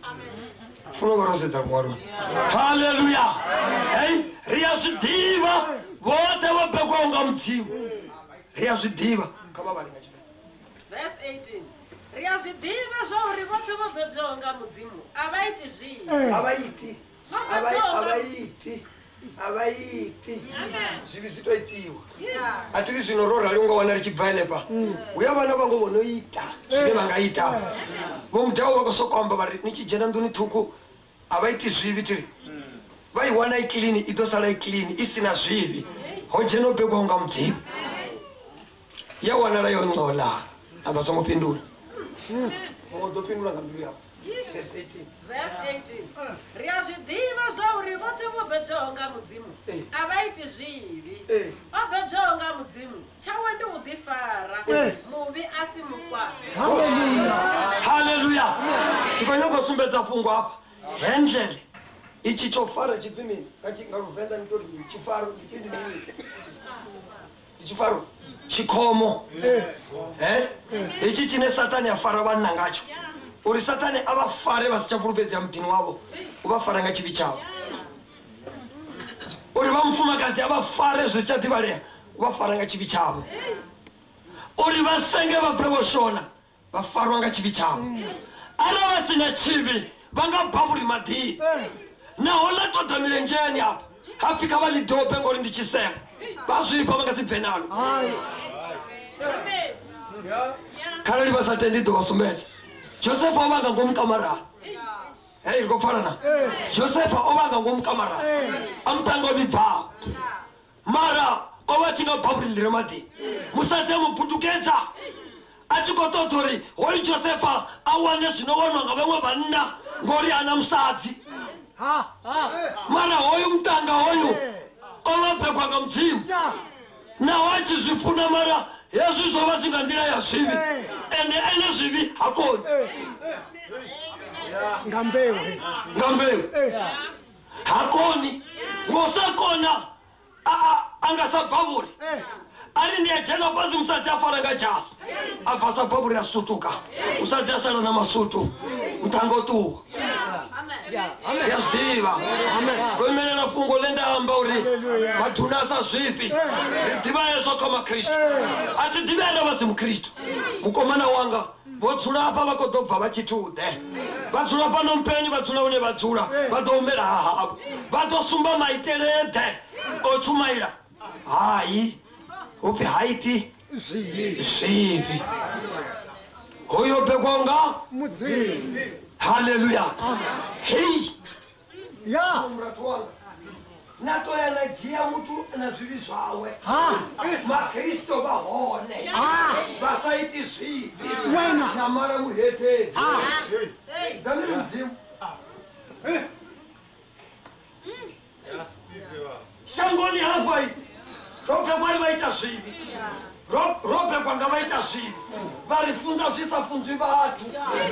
Speaker 1: funa vha ro sedza luṅwaloni. Haleluya. Hey, ri a zwi ḓivha vhoṱhe vho bebwaho nga Mudzimu. Ri a zwi ḓivha. Kha vha vhale nga Tshivenda.
Speaker 3: Verse 18. Ri a zwi ḓivha zwa uri vhoṱhe vho bebwaho nga Mudzimu a vha iti zwivhi.
Speaker 1: A vha iti. A vha iti. Zwivhi zwi to itiwa. A thi ri zwino ro rali unga wana ri tshi bva henefha. Hu ya vhana vhango vho no ita zwine vha nga ita. Vho mudau vha khou sokou amba vha ri ni tshi dzhena nḓuni ṱhukhu a vha iti zwivhi tiri. Vha i wana i clean i ḓo sala i clean i si na zwivhi. Ho dzhena o bebwaho nga Mudzimu. Ya wanala yo ncola a vha songo fhindula. Muṅwe ḓo fhindula nga mbilu yawe. Verse 18.
Speaker 3: Verse 18. Ri a zwi ḓivha zwa uri vhoṱhe vho bebwaho nga Mudzimu a vha iti zwivhi. O bebwaho nga Mudzimu tshawe ndi u ḓifara, muvhi a si mukwame.
Speaker 1: Haleluya. Ndi khou nyanga u sumbedza fhungo hafha. Hendlele itshi tsho fara tshi pfi mini? Nga Luvenḓa ni tori mini? Tshifaro tshi pfi ndi mini? Ndi tshifaro tshikhomo. Hetshi tshine Satani a fara vhanna ngatsho. Uri Satani a vha fare vha si tsha fhulufhedzea muḓini wavho, u vha fara nga tshivhi tshavho. Uri vha mufumakadzi a vha fare zwi si tsha ḓivhalea, u vha fara nga tshivhi tshavho. Uri vha senge vha bve vho shona, vha farwa nga tshivhi tshavho. Arali vha si na tshivhi vha nga bavhuli maḓini. Naho ḽa ṱoḓa milenzheni afha, ha pfi kha vha ḽi dobe ngori ndi tshisevho. Vha zwifha vha nga si bve nalo. Kharali vha sa tendi ḓo vha sumbedza. Josefa o vha nga ngomu kamarani. Hei ri khou pfana na Josefa o vha nga ngomu kamarani a muṱanga o vhibvaho mara o vha tshi nga baburi ḽi re maḓini musadzi a mu butukedza a tshi khou ṱoḓa uri hoyu Josefa a wane zwino wanwa nga vhaṅwe vhanna ngori ana musadzi mara hoyu muṱanga hoyu o vha begwa nga Mudzimu naho a tshi zwi funa mara hezwi zwo vha zwi nga nḓila ya zwivhi ende ene zwivhi ha koni
Speaker 6: nga mbeu
Speaker 1: ha koni ngo sa kona a nga sa baburi a ri ndi a dzhena fhasi musadzi a fara nga dzhasi a bva sa baburi a sutuka musadzi a sala na masutu muṱhanga o ṱuwa ya zwi ḓivha ro imelela fhungo ḽe nda amba uri maduna a sa zwifhi ri ḓivha hezwo kha makhristu a thi ḓivhi ane vha si mukhristu mukomana wanga vho dzula hafha vha khou ḓo bva vha tshithu ḓe vha dzula fhano mpeni vha dzula hune vha dzula vha ḓo humela ha havho vha ḓo sumba maitele ḓe o tshumaila hai hupfi haiti zwivhi hoyo begwa nga
Speaker 6: Mudzimu.
Speaker 1: Haleluya. Hei
Speaker 6: ya
Speaker 1: murathu wanga na to ya na dzhia muthu na zwivhi zwawe makhristo vha hone vha sa iti zwivhi na mala muhetheni ḓaniri Mudzimu shangoni hafha ro begwa ri vha ita zwivhi ro begwa nga vha ita zwivhi vha ri funza zwi sa funzwi vhathu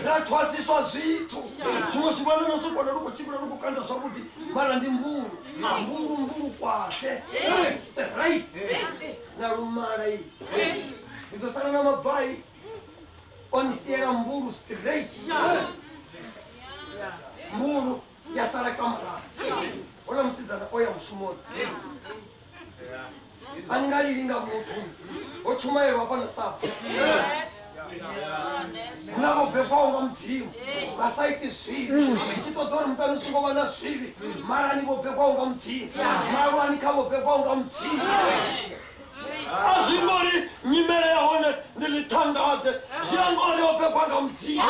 Speaker 1: ra thwasiswa zwithu zwiṅwe zwi vhona no sokona lu khou tshimbila lu khou kanda zwavhuḓi mara ndi mbulu mbulu mbulu kwahle straight na lumala iyi ni ḓo sala na mabai o ni siela mbulu straight mbulu ya sala kamarani ola musidzana o ya mushumoni a ni nga lili nga muthu ho tshumaelwa hafha sa pfi huna vho begwaho nga Mudzimu vha sa iti zwivhi ndi tshi ṱoḓa uri muṱani u songo vha na zwivhi malani vho begwaho nga Mudzimu malwani kha vho begwaho nga Mudzimu a zwi ngori nyimele ya hone ndi ḽithangaḓe zwi amba uri o begwa nga Mudzimu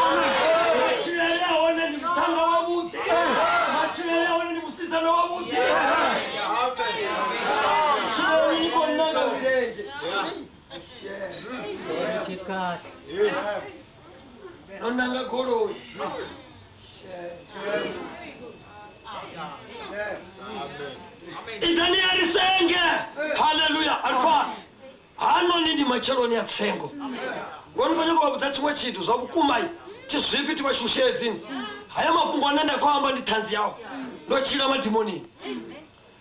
Speaker 1: matshilele ya hone ndi muṱhanga wavhuḓi matshilele ya hone ndi musidzana wavhuḓi ni khou nanga milenzhe no nanga goloi itani a ri senge haleluya alfa hanoni ndi matsheloni a tsengo ngori khou nyanga u vha vhudza tshiṅwe tshithu zwa vhukuma thi zwifhi thi vha shushedzini haya mafhungo ane nda khou amba ndi ṱhanzi yao ndo tshila madimonini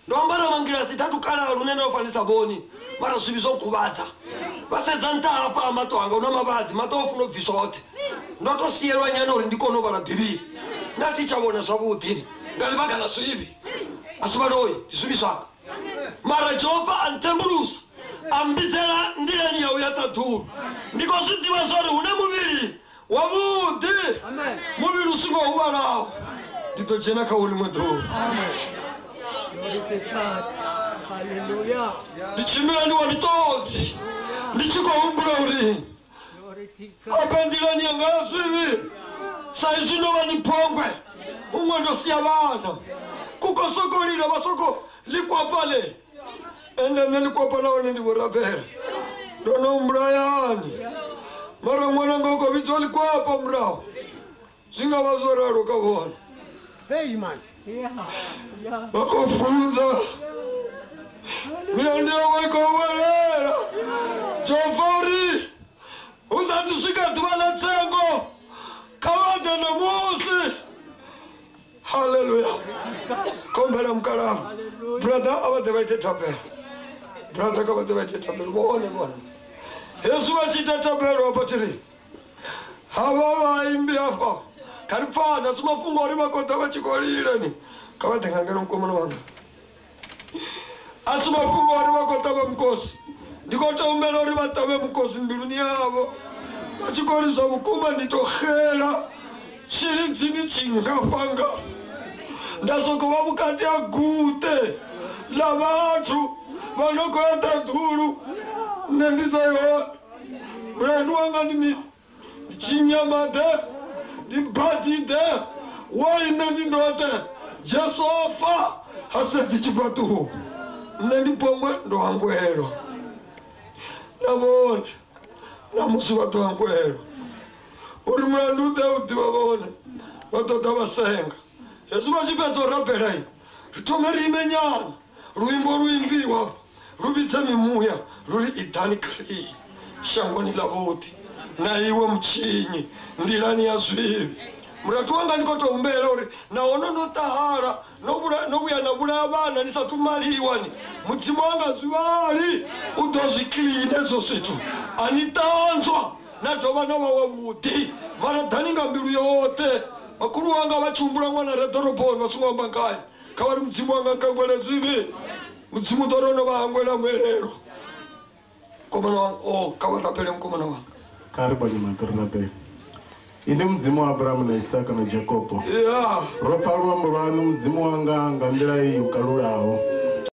Speaker 1: ndo ambara mangilasi thatu kala lune nda fa ndi sa vhoni mara zwivhi zwo nkhuvhadza vha sedza nṱha hafha maṱo anga una mavhadzi maṱo o funa u bviswa oṱhe ndo to sielwa nyana uri ndi kone u vhala Bivhili nda thi tsha vhona zwavhuḓi nga ḽivhanga ḽa zwivhi a si vhaloi ndi zwivhi zwanga mara Jehova a ntembulusa a mbidzela nḓilani ya u ya ṱaḓulu ndi khou zwi ḓivha zwa uri hune muvhili wavhuḓi muvhili u songo huvhalaho ndi ḓo dzhena kha wo ḽiṅwe ḓuvha ndi tshimbila ndi wa miṱodzi ndi tshi khou humbula uri ape nḓilani yanga ya zwivhi sa izwi ndo vha ni phongwe huṅwe ndo sia vhana ku khou soko lila vha soko ḽikwapa ḽe ende nṋe ḽikwapa ḽa hone ndi vho rabela ndo no mbulayani mara ṅwananga u khou vhidzwa ḽikwapa murahu zwi nga vha zwo ralo kha vhone vha khou funza milandu yawe i khou welela Jehova uri hu sathu swika ḓuvha ḽa tsengo kha vha ḓe ṋamusi haleluya khombela mukalaha brother a vha ḓe vha ite thabelo brother kha vha ḓe vha ite thabelo vhone vhone hezwi vha tshi ita thabelo hafha thiri havha vhaimbi hafha kha ri pfana si mafhungo uri vha khou ḓa vha tshi khou lila ni kha vha ḓe nga ngeno mukomana wanga a si mafhungo uri vha khou ṱavha mukosi ndi khou tou humbela uri vha ṱavhe mukosi mbiluni yavho vha tshi khou ri zwa vhukuma ndi tou xela tshilidzini tshingafhanga nda sokou vha vhukati ha guṱe ḽa vhathu vha no khou ya ṱaḓulu nṋe ndi sa hone mulandu wanga ndi mini ndi tshinyamaḓe ndi badiḓe Why nṋe ndi ndoṱhe? Jesu o fa ha sedzi tshifhaṱuwo. Nṋe ndi pongwe ndo hangwelwa. Na vhone namusi vha ḓo hangwelwa. Uri mulandu u ḓe u ḓivha vhone vha ḓo ḓa vha senga. Hezwi vha tshi fhedza u rabela ri thome ri ime nyana. Luimbo lu imbiwa lu vhidze mimuya lu ri iḓani kha shangoni ḽa vhuḓi na iwe mutshinyi nḓilani ya zwivhi. Murathu wanga ndi khou tou humbela uri naho no no ṱahala no vhuya na vhulaya vhana ni sathu maliwa ni Mudzimu anga zwivhali u ḓo zwi clean hezwo zwithu a ni ṱanzwa na dovha na vha wavhuḓi. Mara ḓani nga mbilu yoṱhe. Makhulu wanga vha tshi humbula ṅwana re ḓoroboni vha songo amba ngae kha vha ri Mudzimu wanga nkangwele zwivhi. Mudzimu ḓo ri o no vha hangwela muelelo. Mukomana wanga o kha vha rabele mukomana wanga.
Speaker 7: Kha ri bonye maṱo ri rabele. Ine Mudzimu wa Abrahamu na Isaka na Jakopo. Ro pfa luambo lwaṋu Mudzimu wanga nga nḓila iyi u kalulaho.